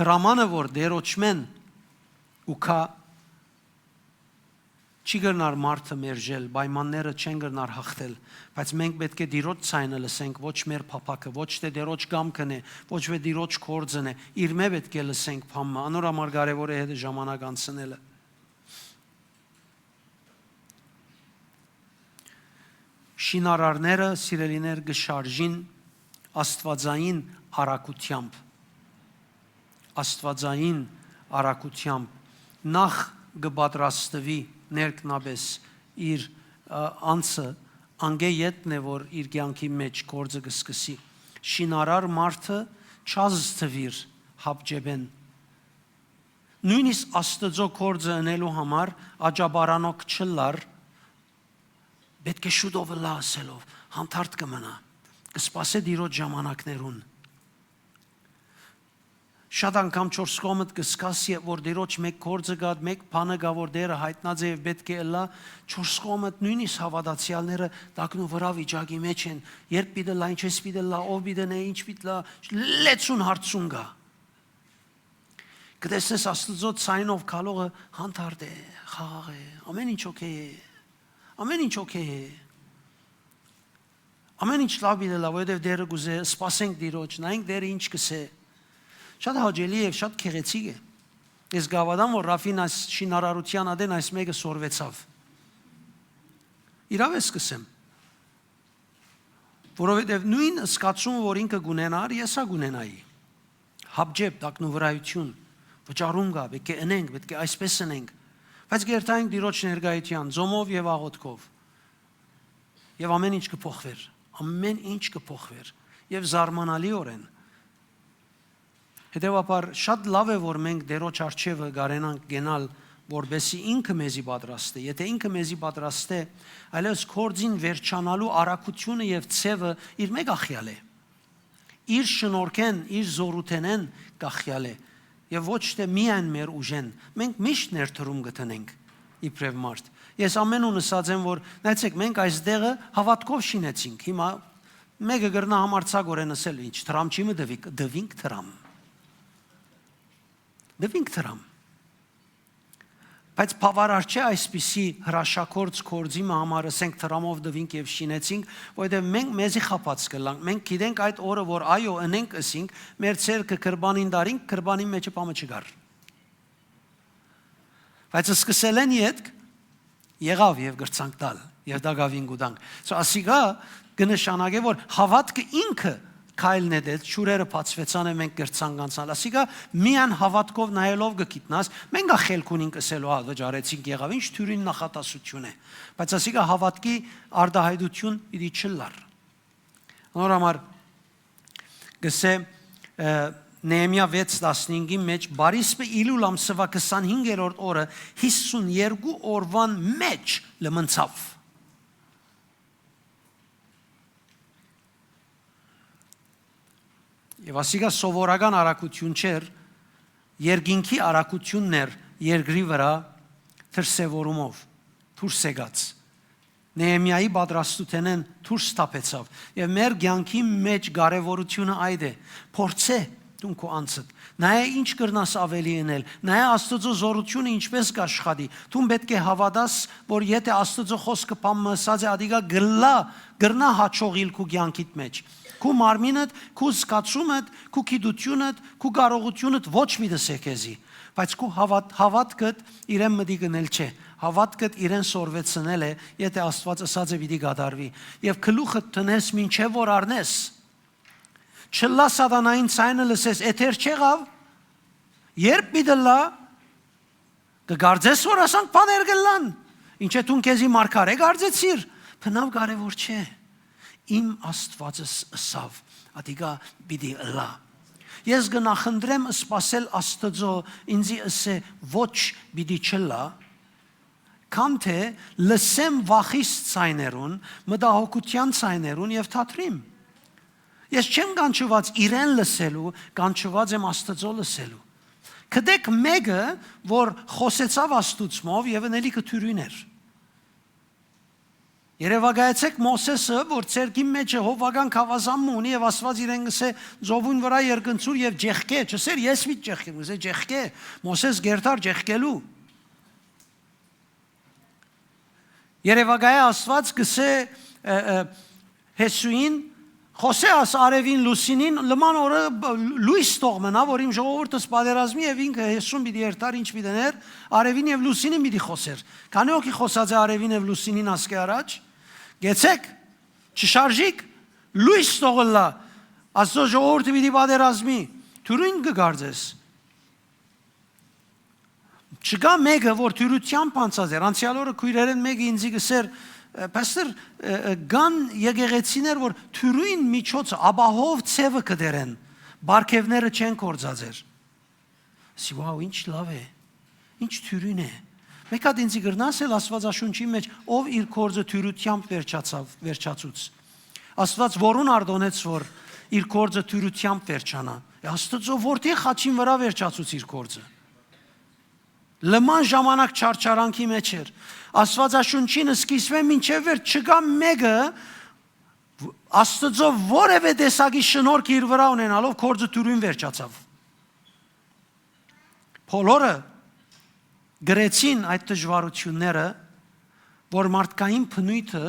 Հրամանը, որ Տիրոջմէն ու քա, չի կրնար մարդը մերժել, պայմանները չեն կրնար հաղթել, բայց մենք պէտք է Տիրոջ ձայնը լսենք, ոչ մեր փափաքը, ոչ թէ Տիրոջ կամքն է, ոչ թէ Տիրոջ գործն է, իրմէ պէտք է լսենք բամը, անոր համար կարեւոր է հետ ժամանակ անցնելը։ Շինարարները, սիրելիներ, կը շարժին աստուածային արագութեամբ։ Աստուածային արագութեամբ նախ կը պատրաստուի ներքնապէս իր, ը, անձը, անկէ ետն է, որ իր կեանքի մէջ գործը կը սկսի։ Շինարար մարդը չ'ազդուիր հապճեպէն։ Նոյնիսկ Աստուծոյ գործը ընելու համար աճապարանոք չ'ըլլար, պէտք է շուտով ըլլայ ըսելով, հանդարտ կը մնայ, կը սպասէ Տիրոջ ժամանակներուն։ Շատ անգամ չորս կողմդ կը զգաս, երբ որ Տիրոջ մէկ գործը կայ, մէկ բանը կայ, որ Տէրը յայտնած է եւ պէտք է ըլլայ, չորս կողմդ նոյնիսկ հաւատացեալները տակնուվրայ վիճակի մէջ են, երբ պիտի ըլլայ, ինչպես պիտի ըլլայ, ով պիտի ընէ, ինչ պիտի ըլլայ, լեցուն հարցում կայ։ Կը տեսնես Աստուծոյ ձայնով գալողը հանդարտ է, խաղաղ է, ամէն ինչ օքէյ է, ամէն ինչ օքէյ է, ամէն ինչ լաւ պիտի ըլլայ, որովհետեւ Տէրը կ'ուզէ, սպասենք Տիրոջ, նայենք Տէրը ինչ կ'ըսէ։ Շատ հաճելի եւ շատ գեղեցիկ է։ Ես կ'հաւատամ, որ Ռաֆին այս շինարարութեան ատեն այս մէկը սորվեցաւ։ Իրաւ ես կ'ըսեմ, որովհետեւ նոյն զգացումը, որ ինքը կ'ունենար, ես ա կ'ունենայի։ Հապճեպ, տակնուվրայութիւն, վճարում կայ, պէտք է ընենք, պէտք է այսպես ընենք, բայց կ'երթայինք Տիրոջ ներկայութեան, ծոմով եւ աղօթքով։ Եւ ամէն ինչ կը փոխուէր, ամէն ինչ կը փոխուէր, եւ զարմանալիօրէն։ Հետեւաբար, շատ լաւ է, որ մենք Տիրոջ առջեւը կարենանք գնալ, որպեսզի ինքը մեզի պատրաստէ։ Եթէ ինքը մեզի պատրաստէ, այլեւս գործին վերջանալու արագութիւնը եւ ձեւը իրմէ կախեալ է։ Իր շնորհքէն, իր զօրութենէն կախեալ է եւ ոչ թէ միայն մեր ուժէն։ Մենք միշտ ներդրում կը դնենք իբրեւ մարդ։ Ես ամէն ուն ըսած եմ, որ նայեցեք, մենք այս տեղը հաւատքով շինեցինք, հիմա մէկը կրնայ համարձակօրէն ըսել, ինչ, դրամ չի մը տուի, տուինք դրամ։ Տուինք դրամ։ Բայց բաւարար չէ այսպիսի հրաշագործ գործի մը համար, ըսենք, դրամով տուինք եւ շինեցինք, որովհետեւ մենք մեզի խաբած կ'ըլլանք։ Մենք գիտենք այդ օրը, որ այո, ընենք ըսինք, մեր ձեռքը գրպանին դարինք, գրպանին մէջը պամը չկար։ Բայց սկսելէն ետք եղաւ եւ կրցանք տալ, եւ տակաւին կու տանք։ So, ասիկա կը նշանակէ, որ հաւատքը ինքը քայլ նետեց, ջուրերը բացուեցան եւ մենք կրցանք անցնել։ Ասիկա միայն հաւատքով նայելով կը գիտնաս, մենք ա խելք ունինք ըսելու, «Ա, վճարեցինք, եղաւ, ինչ թիւրին նախատասութիւն է»։ Բայց ասիկա հաւատքի արտայայտութիւն պիտի չըլլար։ Անոր համար կ'ըսէ, ը, Նեեմիա վեց տասնհինգի մէջ, «Բարիսպը Իլուլ ամսուայ քսանհինգերորդ օրը, յիսուն երկու օրուան մէջ լմնցաւ»։ Եւ ասիկա սովորական արագութիւն չէր, երկինքի արագութիւնն էր երկրի վրայ դրսեւորումով դուրս եկած։ Նեեմիայի պատրաստութենէն դուրս թափեցաւ եւ մեր կեանքի մէջ կարեւորութիւնը այդ է։ Փորձէ դուն քու անձդ, նայէ ինչ կրնաս ավելի ընել, նայէ Աստուծոյ զօրութիւնը ինչպես կ'աշխատի։ Դուն պէտք է հաւատաս, որ եթէ Աստուծոյ խօսքը բան մը ըսած է, ադիկա կ'ըլլայ, կրնայ յաջողիլ քու կեանքիդ մէջ, քու մարմինդ, քու զգացումդ, քու գիտութիւնդ, քու կարողութիւնդ ոչ մի դսե քեզի, բայց քու հաւատ-, հաւատքդ իրեն մտիկ ընել չէ, հաւատքդ իրեն սորվեցնել է, եթէ Աստուած ըսած է պիտի կատարուի, եւ գլուխդ դնես մինչեւ որ առնես։ Չըլլայ սատանային ձայնը լսես, էթեր չեղաւ, երբ պիտի ըլլայ, կը կարծես որ ասանք բաներ կ'ըլլան, ինչէ դուն քեզի մարգարէ կարծեցիր, բնաւ կարեւոր չէ, իմ Աստուածս ըսաւ, ադիկա պիտի ըլլայ։ Ես կը նախընտրեմ սպասել Աստուծոյ ինձի ըսէ ոչ պիտի չըլլայ, քան թէ լսեմ վախիս ձայներուն, մտահոգութեան ձայներուն եւ թատրիմ։ Ես չեմ կանչուած իրեն լսելու, կանչուած եմ Աստուծոյ լսելու։ Գտեք մէկը, որ խօսեցաւ Աստուծմով եւ ընելիքը թիւրին էր։ Երեւակայեցէք Մովսէսը, որ ցերկին մէջը հովուական գաւազան մը ունի եւ Աստուած իրեն կ'ըսէ, «Ծովուն վրայ երկնցուր եւ ճեղքէ», չըսէր, «Ես պիտի ճեղքեմ», կ'ըսէ, «Ճեղքէ»։ Մովսէս կ'երթար ճեղքելու։ Երեւակայ Աստուած կ'ըսէ, ը, ը, Յեսուին, «Խօսէ աս արեւին, լուսինին, լման օրը բ-, լոյս թող մնայ, որ իմ ժողովուրդս պատերազմի եւ ինքը Յեսուն պիտի երթար, ինչ պիտի ընէր, արեւին եւ լուսինին պիտի խօսէր»։ Քանի՞ հոգի խօսած է արեւին եւ լուսինին ասկէ առաջ։ Գեցեք, չշարժիք, լոյս թող ըլլայ, Աստուծոյ ժողովուրդը պիտի պատերազմի, թուրոյն կը կարծես։ Չկայ մէկը, որ թուրութեամբ անցած էր։ Անցեալ օրը քոյրերէն մէկը ինծի կ'ըսէր, «Ը, պաստոր, ը, ը, կան եկեղեցիներ, որ թուրոյն միջոցը, ապահով ձեւը կը դերեն, պարգեւները չեն գործածեր»։ Ասի, «Վաու, ինչ լաւ է, ինչ թուրոյն է»։ Մէկ հատ ինծի կրնաս ըսել Աստուածաշունչին մէջ, ով իր գործը թուրութեամբ վերջացաւ, վերջացուց։ Աստուած որուն արտոնեց, որ իր գործը թուրութեամբ վերջանայ։ Է, Աստուծոյ որդին խաչին վրայ վերջացուց իր գործը։ Լման ժամանակ չարչարանքի մէջ էր։ Աստուածաշունչին սկիզբէն մինչեւ վերջ չկայ մէկը, Աստուծոյ որեւէ տեսակի շնորհք իր վրայ ունենալով, գործը թուրոյն վերջացաւ։ Բոլորը կրեցին այդ դժվարութիւնները, որ մարդկային բնոյթը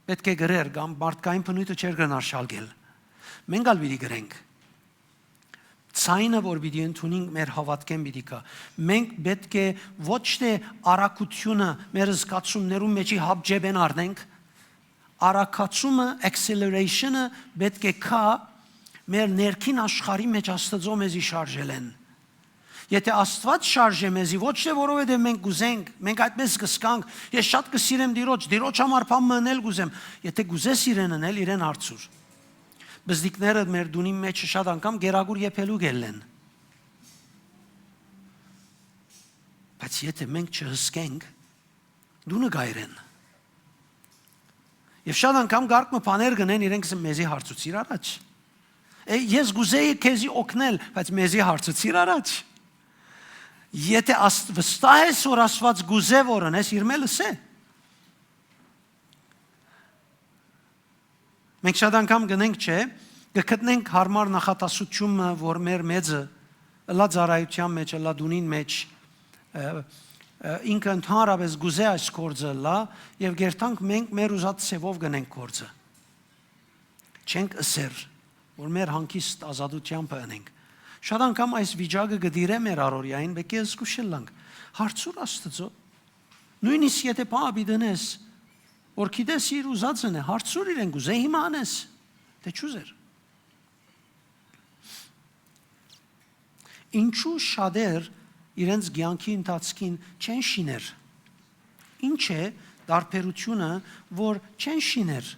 պէտք է կրեր, կամ մարդկային բնոյթը չէր կրնար շալկել։ Մենք ալ պիտի կրենք։ Ձայնը, որ պիտի ընդունենք, մեր հաւատքէն պիտի գայ։ Մենք պէտք է ոչ թէ արագութիւնը մեր զգացումներուն մէջի հապճեպէն առնենք, արագացումը, acceleration-ը պէտք է գայ մեր ներքին աշխարհի մէջ Աստուծոյ մեզի շարժելէն։ Եթէ Աստուած շարժէ մեզի, ոչ թէ որովհետեւ մենք կ'ուզենք, մենք այդպես կ'զգանք, «Ես շատ կը սիրեմ Տիրոջ, Տիրոջ համար բան մը ընել կ'ուզեմ»։ Եթէ կ'ուզես իրեն ընել, իրեն հարցուր։ Բզդիկները մեր տունին մէջ շատ անգամ կերակուր եփելու կ'ելլեն։ Բայց եթէ մենք չհսկենք, տունը կ'այրեն։ Եւ շատ անգամ կարգ մը բաներ կ'ընեն, իրենք կ'ըսեն, «Մեզի հարցուցիր առաջ»։ Է, ես կ'ուզեի քեզի օգնել, բայց մեզի հարցուցիր առաջ։ Եթէ Աստուած, վստահ ես, որ Աստուած կ'ուզէ, որ ընես, իրեն ըսէ։ Մենք շատ անգամ կ'ընենք, չէ՞, կը գտնենք յարմար նախատասութիւնը, որ մեր մեծը ըլլայ ծառայութեան մէջ, ըլլայ տունին մէջ, ը, ը, ինքը ընդհանրապես կ'ուզէ այս գործը ըլլայ, եւ կ'երթանք մենք մեր ուզած ձեւով կ'ընենք գործը։ Չենք ըսեր, որ մեր հանգիստ ազատութեամբը ընենք։ Շատ անգամ այս վիճակը կը տիրէ մեր առօրեային, պէտք է զգուշ ըլլանք։ Հարցուր Աստուծոյ։ Նոյնիսկ եթէ բան պիտի ընես, որ գիտես իր ուզածն է, հարցուր իրեն, կ'ուզե հիմա անես, թէ չ'ուզեր։ Ինչու շատեր իրենց կեանքի ընթացքին չեն շիներ։ Ինչ է տարբերութիւնը, որ չեն շիներ,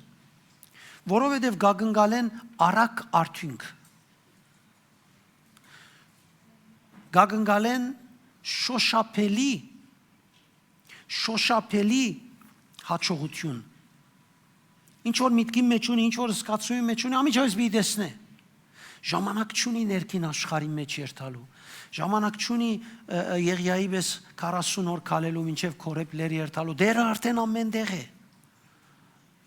որովհետեւ կակնկալեն արագ արդիւնք, կակնկալեն շոշափելի, շոշափելի հաջողութիւն։ Ինչ որ միտքին մէջ ունի, ինչ որ զգացումի մէջ ունի, անմիջապէս պիտի տեսնէ։ Ժամանակ չունի ներքին աշխարհի մէջ երթալու։ Ժամանակ չունի, ը, ը, Եղիայի պէս քառասուն օր քալելու մինչեւ Քորեբ լեռ երթալու։ Տերը արդէն ամէն տեղ է։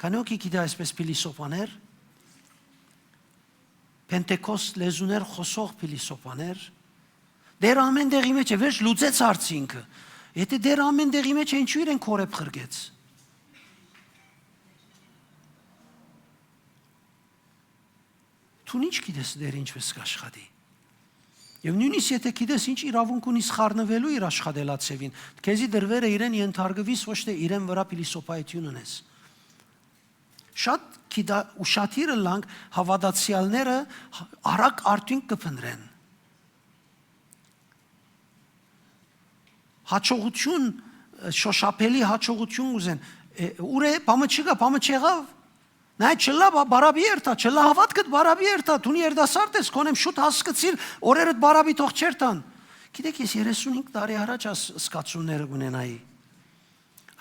Քանի՞ հոգի գիտէ այսպէս փիլիսոփաներ, Փենտեկոստ լեզուներ խօսող փիլիսոփաներ։ Տերը ամէն տեղի մէջ է, վերջ լուծեց հարցը ինքը։ Եթէ Տերը ամէն տեղի մէջ է, ինչո՞ւ իրեն Քորեբ ղրկեց։ Դուն ի՞նչ գիտես Տերը ինչպէս կ'աշխատի։ Եւ նոյնիսկ եթէ գիտես, ի՞նչ իրաւունք ունիս խառնուելու իր աշխատելաձեւին, քեզի տրուեր է իրեն, ենթարկուիս, ոչ թէ իրեն վրայ փիլիսոփայութիւն ընես։ Շատ գիտա-, ուշադիր ըլլանք, հաւատացեալները արագ արդիւնք կը փնտռեն։ Հաջողութիւն, շոշափելի հաջողութիւն կ'ուզեն։ Է, ո՞ւր է, բամը չկա, բամը չեղաւ։ Նայ, չլա, բա-, բարապի երթայ, չլա, հաւատքդ բարապի երթայ, դուն երիտասարդ ես, քոնեմ շուտ հասկցիր, օրերդ բարապի թող չերթան։ Գիտեք, ես երեսունհինգ տարի առաջ այս զգացումները կ'ունենայի։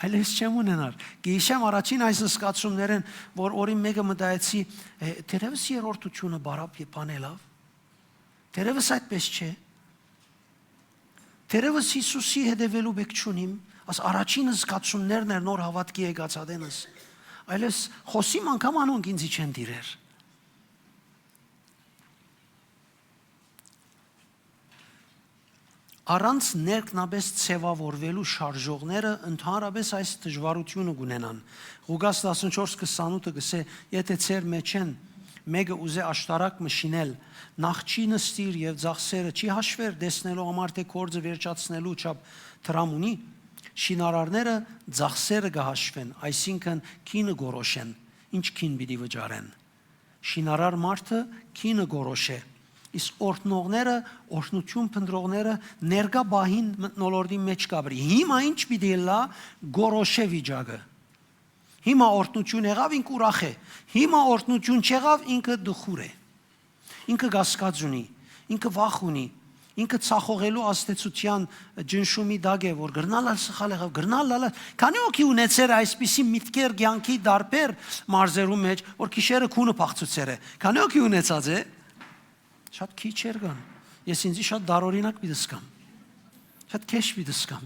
Այլեւս չեմ ունենար։ Կ'հիշեմ առաջին այս զգացումներէն, որ օրին մէկը մտայեցի, «Է, թերեւս երրորդութիւնը բարապ է, բան ելաւ։ Թերեւս այդպես չէ։ Թերեւս Յիսուսի հետեւելու պէք չունիմ», աս առաջին զգացումներն էր նոր հաւատքի եկած ատենս։ Այլ ես խօսիմ, անգամ անոնք ինձի չեն տիրեր։ Առանց ներքնապէս ձեւաւորուելու շարժողները ընդհանրապէս այս դժուարութիւնը կ'ունենան։ Ղուկաս տասնչորս քսանութը կ'ըսէ. «Եթէ ձեր մէջէն մէկը ուզէ աշտարակ մը շինել, նախ չի նստիր եւ ծախսերը չի հաշվեր, տեսնելու համար թէ գործը վերջացնելու չափ դրամ ունի։ Շինարարները ծախսերը կը հաշվեն, այսինքն՝ գինը կորոշեն, ինչ գին պիտի վճարեն»։ Շինարար մարդը գինը կորոշէ, իսկ օրհնողները, օրհնութիւն փնտռողները ներկայ պահին մթնոլորտին մէջ կ'ապրի։ Հիմա ինչ պիտի ըլլայ, կորոշէ վիճակը։ Հիմա օրհնութիւն եղաւ, ինք ուրախ է։ Հիմա օրհնութիւն չեղաւ, ինքը տխուր է։ Ինքը կասկած ունի, ինքը վախ ունի, ինքը ցախողելու ազդեցութեան, ճնշումի տակ է, որ կրնալ ալ սխալ եղաւ, կրնալ ալ ալ։ Քանի՞ հոգի ունեցեր այսպիսի միտքեր կեանքի տարբեր մարզերու մէջ, որ գիշերը քունը փախցուցեր է։ Քանի՞ հոգի ունեցած է։ Շատ քիչ էր կան։ Ես ինձի շատ տարօրինակ պիտի զգամ, շատ քեշ պիտի զգամ։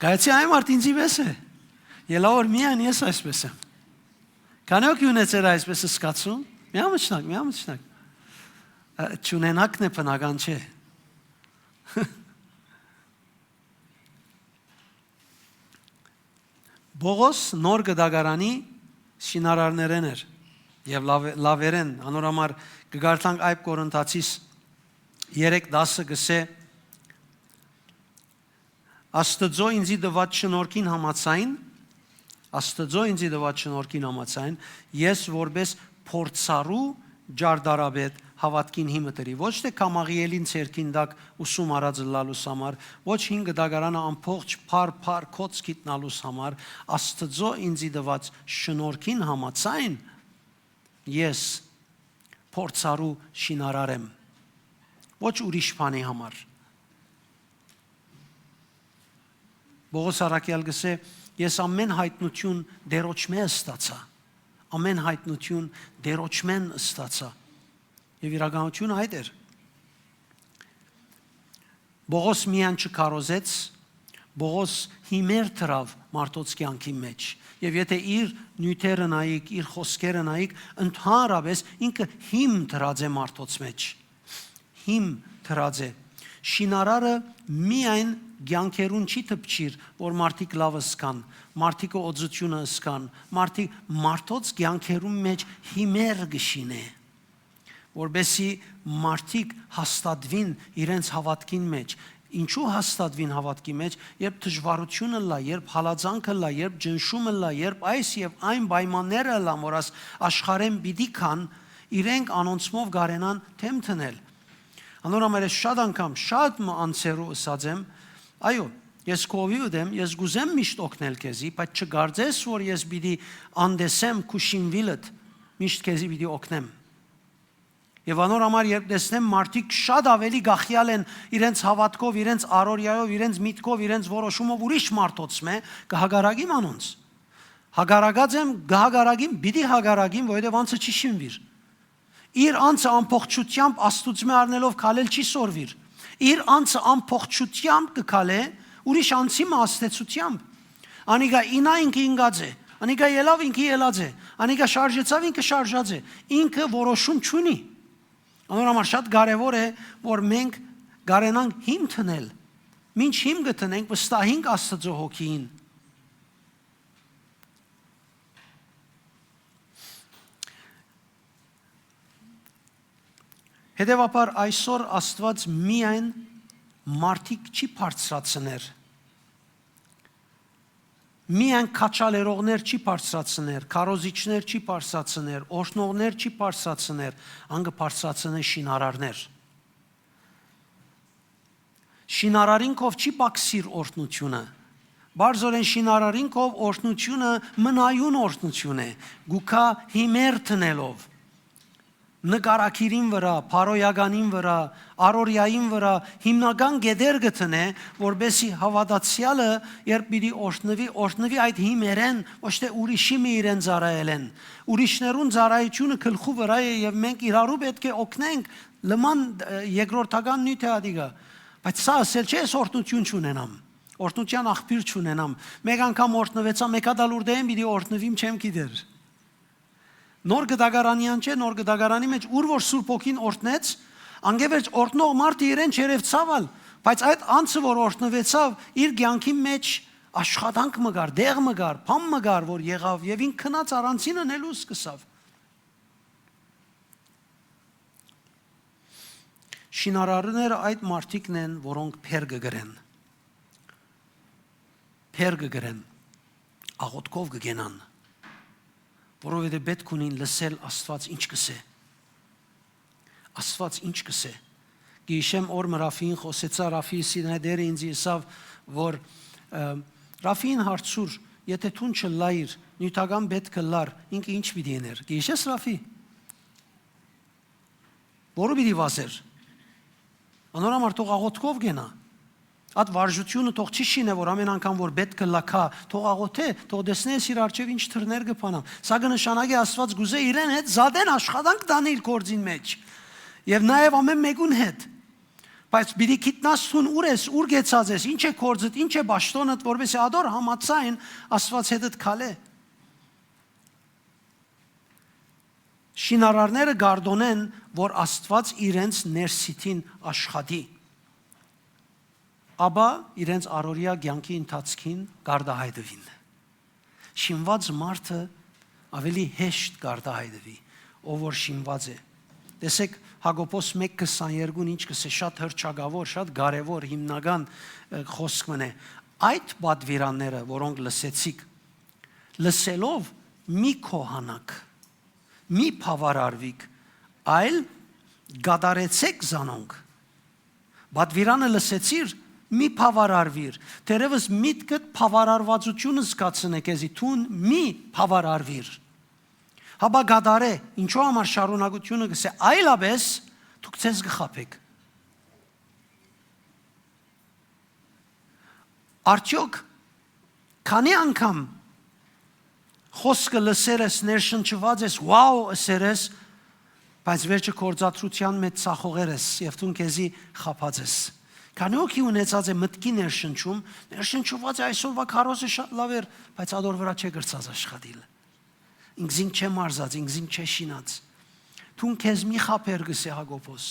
Կայացի այն մարդ ինձի պես է։ Ելա որ միայն ես այսպես եմ։ Քանի՞ հոգի ունեցեր այսպես զգացում։ Միամչնակ, միամչնակ։ Ա, չունենակն է, բնական չէ։ Պողոս նոր կտակարանի շինարարներէն էր եւ լաւ-, լաւերէն, անոր համար կը կարդանք Այբ Կորինթացիս երեք տասը, կ'ըսէ. «Աստուծոյ ինծի տուած շնորհքին համաձայն, Աստուծոյ ինծի տուած շնորհքին համաձայն, ես որպէս փորձառու ճարտարապետ հաւատքին հիմը դրի, ոչ թէ կամաղիելին ձեռքին տակ ուսում առած ըլլալուս համար, ոչ հին կտակարանը ամբողջ փառ-փառ գոց գիտնալուս համար, Աստուծոյ ինծի տուած շնորհքին համաձայն, ես փորձառու շինարար եմ, ոչ ուրիշ բանի համար»։ Պողոս առաքեալ կ'ըսէ. «Ես ամէն յայտնութիւն Տէրոջմէ ստացայ, ամէն յայտնութիւն Տէրոջմէն ստացայ»։ Եւ իրականութիւնը այդ էր։ Պողոս միայն չքարոզեց, Պողոս հիմեր դրաւ մարդոց կեանքի մէջ։ Եւ եթէ իր նիւթերը նայիք, իր խօսքերը նայիք, ընդհանրապէս ինքը հիմ դրած է մարդոց մէջ։ Հիմ դրած է։ Շինարարը միայն կեանքերուն չի դպչիր, որ մարդիկ լաւ ըսկան, մարդիկը օծութիւնը ըսկան, մարդիկ, մարդոց կեանքերուն մէջ հիմեր կը շինէ, որպեսզի մարդիկ հաստատուին իրենց հաւատքին մէջ։ Ինչու՞ հաստատուին հաւատքի մէջ, երբ դժուարութիւն ըլլայ, երբ հալածանք ըլլայ, երբ ճնշում ըլլայ, երբ այս եւ այն պայմանները ըլլան, որ աս-, աշխարհէն պիտի գան, իրենք անոնցմով կարենան դէմ դնել։ Անոր համար ես շատ անգամ, շատ մը անձերու ըսած եմ. «Այո, ես քովի մը եմ, ես կ'ուզեմ միշտ օգնել քեզի, բայց չկարծես, որ ես պիտի անտեսեմ քու շինուիլդ, միշտ քեզի պիտի օգնեմ»։ Եւ անոր համար, երբ տեսնեմ, մարդիկ շատ աւելի գախեալ են իրենց հաւատքով, իրենց առօրեայով, իրենց միտքով, իրենց որոշումով ուրիշ մարդոցմէ, կը հակառակեմ անոնց։ Հակառակած եմ, կը հակառակեմ, պիտի հակառակեմ, որովհետեւ անձը չի շինուիր։ Իր անձը ամբողջութեամբ Աստուծմէ առնելով քալել չի սորվիր։ Իր անձը ամբողջութեամբ կը քալէ ուրիշ անձի մը ազդեցութեամբ։ Անիկա ինա ինքը ինկած է, անիկա ելաւ ինքը ելած է, անիկա շարժեցաւ ինքը շարժած է, ինքը որոշում չունի։ Անոր համար շատ կարեւոր է, որ մենք կարենանք հիմ դնել։ Մինչ հիմ կը դնենք, վստահենք Աստծո հոգին։ Հետևաբար այսօր Աստված միայն մարդիկ չի բարձրացներ, միայն քաչալերողներ չի բարձրացներ, քարոզիչներ չի բարձրացներ, օրհնողներ չի բարձրացներ, ան կը բարձրացնէ շինարարներ։ Շինարարին քով չի պակսիր օրհնութիւնը։ Բարձորեն շինարարին քով օրհնութիւնը մնայուն օրհնութիւն է, գուքա հիմեր դնելով, նկարագիրին վրա, բարոյականին վրա, առօրեային վրա հիմնական կետեր կը դնէ, որպեսզի հաւատացեալը, երբ պիտի օրհնուի, օրհնուի այդ հիմերեն, ոչ թէ ուրիշի մը իրեն ծառայելեն։ Ուրիշներուն ծառայությունը գլխու վրա է եւ մենք իրարու պէտք է օգնենք, լման, ը, երկրորդական նիւթ է ատիկա։ Բայց սա ասել չէ, ես օրհնութիւն չունենամ։ Օրհնութեան աղբիւր չունենամ։ Մէկ անգամ օրհնուեցայ, մէկ հատ ալ ուրդէն պիտի օրհնուիմ, չեմ գիտեր։ Նոր կտակարանեան չէ, նոր կտակարանի մէջ, ուր որ Սուրբ Հոգին օրհնեց, անկէ վերջ օրհնող մարդը իրեն չերեւցաւ ալ, բայց այդ անձը, որ օրհնուեցաւ, իր կեանքի մէջ աշխատանք մը կար, տեղ մը կար, բան մը կար, որ եղաւ, եւ ինք գնաց առանձին ընելու սկսաւ։ Շինարարները այդ մարդիկն են, որոնք բեռ կը կրեն։ Բեռ կը կրեն, աղօթքով կը կենան, որովհետեւ պէտք ունին լսել Աստուած ինչ կ'ըսէ։ Աստուած ինչ կ'ըսէ։ Գիշեմ օր մը Ռաֆիին խօսեցայ, Ռաֆի Սինայ Տէրը ինձի ըսաւ, որ, ը, Ռաֆիին հարցուր, եթէ դուն չըլլայիր, նիւթական պէտք ըլլար, ինքը ինչ պիտի ընէր։ Գիշես, Ռաֆի։ Որո պիտի վազեր։ Անոր համար թող աղօթքով կենայ։ Այդ վարժութիւնը թող չի շինէ, որ ամէն անգամ որ պէտք կ'ըլլայ, թող աղօթէ, թող տեսնես իր առջեւ ինչ դռներ կը բանան։ Սա կը նշանակէ Աստուած կ'ուզէ իրեն հետ զատեն աշխատանք տանի իր գործին մէջ։ Եւ նաեւ ամէն մէկուն հետ։ Բայց պիտի գիտնաս դուն ո՞ւր ես, ո՞ւր գեցած ես, ի՞նչ է գործդ, ի՞նչ է պաշտօնդ, որպեսզի ատոր համաձայն Աստուած հետդ քալէ։ Շինարարները կ'արտօնեն, որ Աստուած իրենց ներսիդին աշխատի, ապա իրենց առօրեայ կեանքի ընթացքին կ'արտայայտուին։ Շինուած մարդը աւելի հեշտ կ'արտայայտուի, ով որ շինուած է։ Տեսէք, Յակոբոս մէկ քսաներկուն ինչ կ'ըսէ, շատ հռչակաւոր, շատ կարեւոր, հիմնական, ը, խօսք մըն է։ Այդ պատուիրանները, որոնք լսեցիք, լսելով մի գոհանաք, մի բաւարարուիք, այլ կատարեցէք զանոնք։ Պատուիրանը լսեցիր, մի բաւարարուիր, թերեւս միտքդ բաւարարվածութիւնը զգացնէ քեզի, դուն մի բաւարարուիր։ Հապա կատարէ, ինչու համար շարունակութիւնը կ'ըսէ, այլապես դուք ձեզ կը խաբէք։ Արդեօք քանի՞ անգամ խօսքը լսեր ես, ներշնչուած ես, «Wow» ըսեր ես, բայց վերջը գործադրութեան մէջ ձախողեր ես եւ դուն քեզի խաբած ես։ Քանի՞ հոգի ունեցած է մտքի ներշնչում, ներշնչուած է, այսօրվա քարոզը շատ լաւ էր, բայց ատոր վրայ չէ կրցած աշխատիլ։ Ինքզինք չէ մարզած, ինքզինք չէ շինած։ Դուն քեզ մի խաբեր, կ'ըսէ Յակոբոս։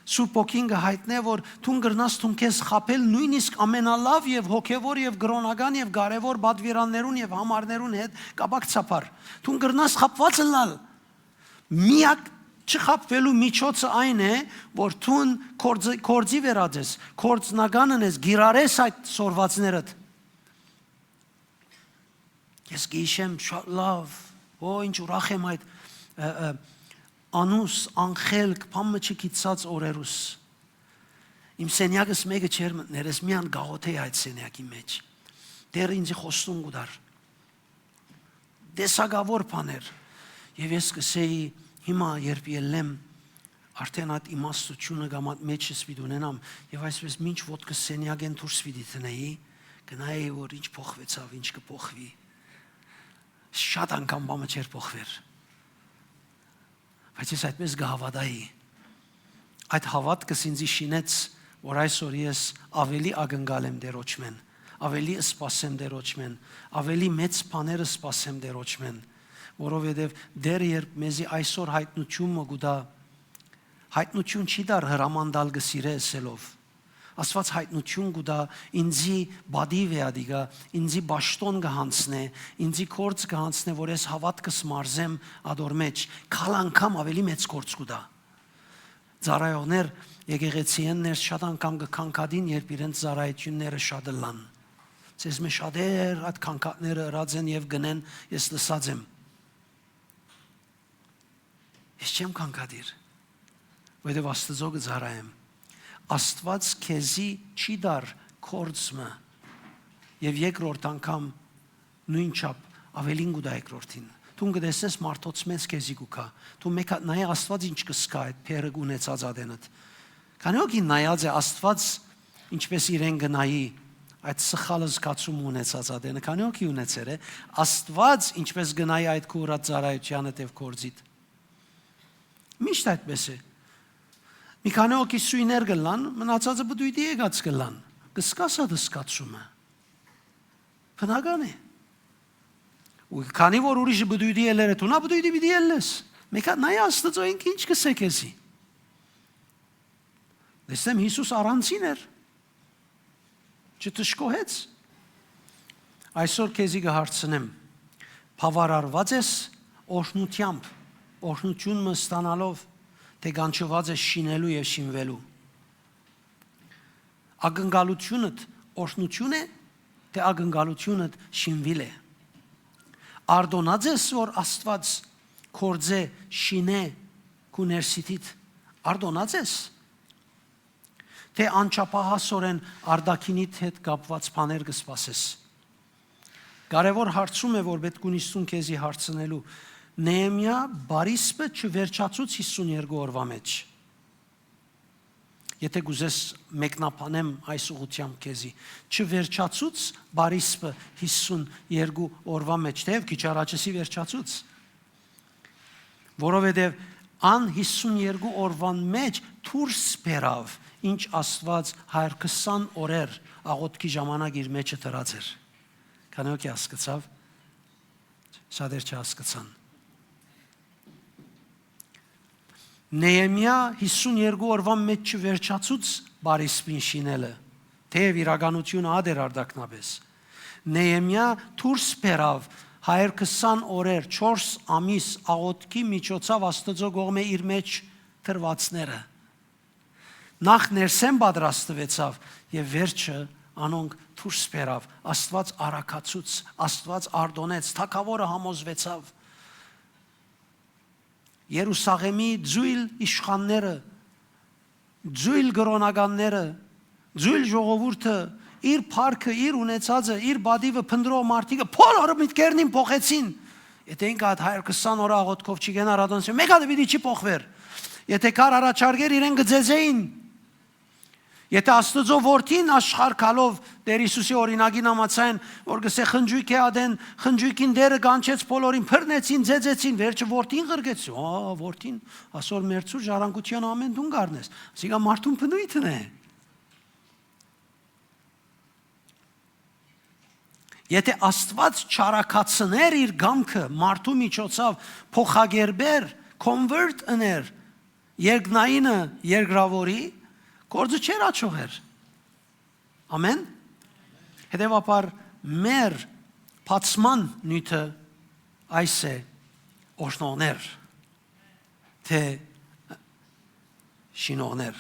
Սուրբ Հոգին կը յայտնէ, որ դուն կրնաս դուն քեզ խաբել նոյնիսկ ամենալաւ եւ հոգեւոր եւ կրօնական եւ կարեւոր պատուիրաններուն եւ համարներուն հետ կապակցաբար։ Դուն կրնաս խաբուած ըլլալ։ Միակ չխաբուելու միջոցը այն է, որ դուն գործ-, գործի վերածես, գործնական ընես, կիրառես այդ սորվածներդ։ Ես կ'հիշեմ շատ լաւ, օ, ինչ ուրախ եմ այդ, ը, ը, անուս, անխելք, բան մը չգիտցած օրերուս։ Իմ սենյակս մէկը չէր մտներ, ես միան կ'աղօթէի այդ սենյակի մէջ։ Տէրը ինձի խոստում կու տար։ Տեսակաւոր բաներ։ Եւ ես կ'ըսէի, հիմա երբ ելլեմ, արդէն այդ իմաստութիւնը կամ այդ մեջս պիտի ունենամ, եւ այսպես մինչ ոտքս սենյակէն դուրս պիտի դնեի, կնայեի, որ ինչ փոխուեցաւ, ինչ կը փոխուի։ Շատ անգամ բանը չէր փոխուեր։ Բայց ես այդպես կը հաւատայի։ Այդ հաւատքս ինձի շինեց, որ այսօր ես աւելի ակնկալ եմ Տէրոջմէն, աւելի սպասեմ Տէրոջմէն, աւելի մեծ բաներ սպասեմ Տէրոջմէն, որովհետեւ Տէրը երբ մեզի այսօր յայտնութիւն մը կու տայ, յայտնութիւն չի տար հրաման տալ կը սիրէ ըսելով։ Աստուած յայտնութիւն կու տայ, ինձի պատիւ է ատիկա, ինձի պաշտօն կը յանձնէ, ինձի գործ կը յանձնէ, որ ես հաւատքս մարզեմ ատոր մէջ, քալ անգամ աւելի մեծ գործ կու տայ։ Ծառայողներ եկեղեցիէն ներս շատ անգամ կը քանքատին, երբ իրենց ծառայությունները շատ ըլլան։ Ձեզմէ շատեր այդ քանքատները ըրած են եւ կ'ընեն, ես լսած եմ։ Ես չեմ քանքատիր, որովհետեւ Աստուծոյ կը ծառայեմ։ Աստուած քեզի չի տար գործ մը, եւ երկրորդ անգամ նոյնչափ աւելին կու տայ երկրորդին։ Դուն կը տեսնես մարդոց մեծ քեզի կու գայ։ Դու մէկ հատ նայ Աստուած ինչ կը զգայ այդ բեռը ունեցած ատենդ։ Քանի՞ հոգի նայած է Աստուած ինչպես իրեն կը նայի այդ սխալ զգացումը ունեցած ատենը, քանի՞ հոգի ունեցեր է, Աստուած ինչպես կը նայի այդ քու ըրած ծառայութեանդ եւ գործիդ։ Միշտ այդպես է։ Մի քանի հոգի սոյներ կ'ըլլան, մնացածը պտույտի եկած կ'ըլլան։ Կ'սկաս ա դսկացումը։ Բնական է։ Ու քանի որ ուրիշը բդույթի ելեր է, դու նա բդույթի պիտի ելլես։ Մեկա նայ Աստծո ինքը ինչ կ'ըսէ քեզի։ Տեսնեմ, Յիսուս առանձին էր, չտշկոհեց։ Այսօր քեզի կը հարցնեմ. բաւարարուա՞ծ ես օրհնութեամբ, օրհնութիւն մը ստանալով, թէ կանչուած ես շինելու եւ շինուելու։ Ակնկալութիւնդ օրհնութիւն է, թէ ակնկալութիւնդ շինուիլ է։ Արտոնած ես, որ Աստուած գործէ, շինէ քու ներսիդիդ։ Արտոնած ես, թէ անչափահասօրէն արտաքինիդ հետ կապուած բաներ կը սպասես։ Կարեւոր հարցում է, որ պէտք ունիս դուն քեզի հարցնելու. Նեեմիա բարիսպը չվերջացուց հիսուն երկու օրուայ մէջ։ Եթէ կ'ուզես մեկնաբանեմ այս ուղղութեամբ քեզի, չվերջացուց բարիսպը հիսուն երկու օրուայ մէջ, թէեւ քիչ առաջ ըսի վերջացուց, որովհետեւ ան հիսուն երկու օրուան մէջ դուրս բերաւ, ինչ Աստուած հարիւր քսան օրեր աղօթքի ժամանակ իր մէջը դրած էր։ Քանի՞ հոգի հասկցաւ, շատեր չհասկցան։ Նեեմիա հիսուն երկու օրուան մէջ չվերջացուց բարիսպին շինելը, թէեւ իրականութիւնը ա դեր արտակնապէս։ Նեեմիա դուրս բերաւ հարիւր քսան օրեր, չորս ամիս աղօթքի միջոցաւ Աստուծոյ կողմէ իր մէջ դրուածները։ Նախ ներսէն պատրաստուեցաւ եւ վերջը անոնք դուրս բերաւ։ Աստուած արագացուց, Աստուած արտոնեց, թագաւորը համոզուեցաւ։ Երուսաղէմի ձոյլ իշխանները, ձոյլ կրօնականները, ձոյլ ժողովուրդը, իր փառքը, իր ունեցածը, իր պատիւը փնտռող մարդիկը, բոլորը մտքերնին փոխեցին։ Եթէ ինքը այդ հարիւր քսան օրը աղօթքով չի կենար, ատոնց մէկ հատը պիտի չի փոխուեր։ Եթէ քար առաջարկեր, իրեն կը ձեզէին։ Եթէ Աստուծոյ որդին աշխարհ գալով Տէր Յիսուսի օրինակին համաձայն, որ կ'ըսէ խնջոյքի ատեն, խնջոյքին Տէրը կանչեց բոլորին, բռնեցին, ձեզեցին, վերջը որդին ղրկեց։ Ա, որդին, ասոր մերձուր ժառանգութեան ամէն տուն կ'առնես։ Ասիկա մարդուն բնույթն է։ Եթէ Աստուած չարագացներ իր կամքը մարդու միջոցաւ, փոխակերպեր, convert ըներ երկնայինը երկրաւորի, գործը չէր աջողեր։ Ամեն։ Հետեւաբար մեր բացման նիւթը այս է. օրհնողներ, թէ շինողներ։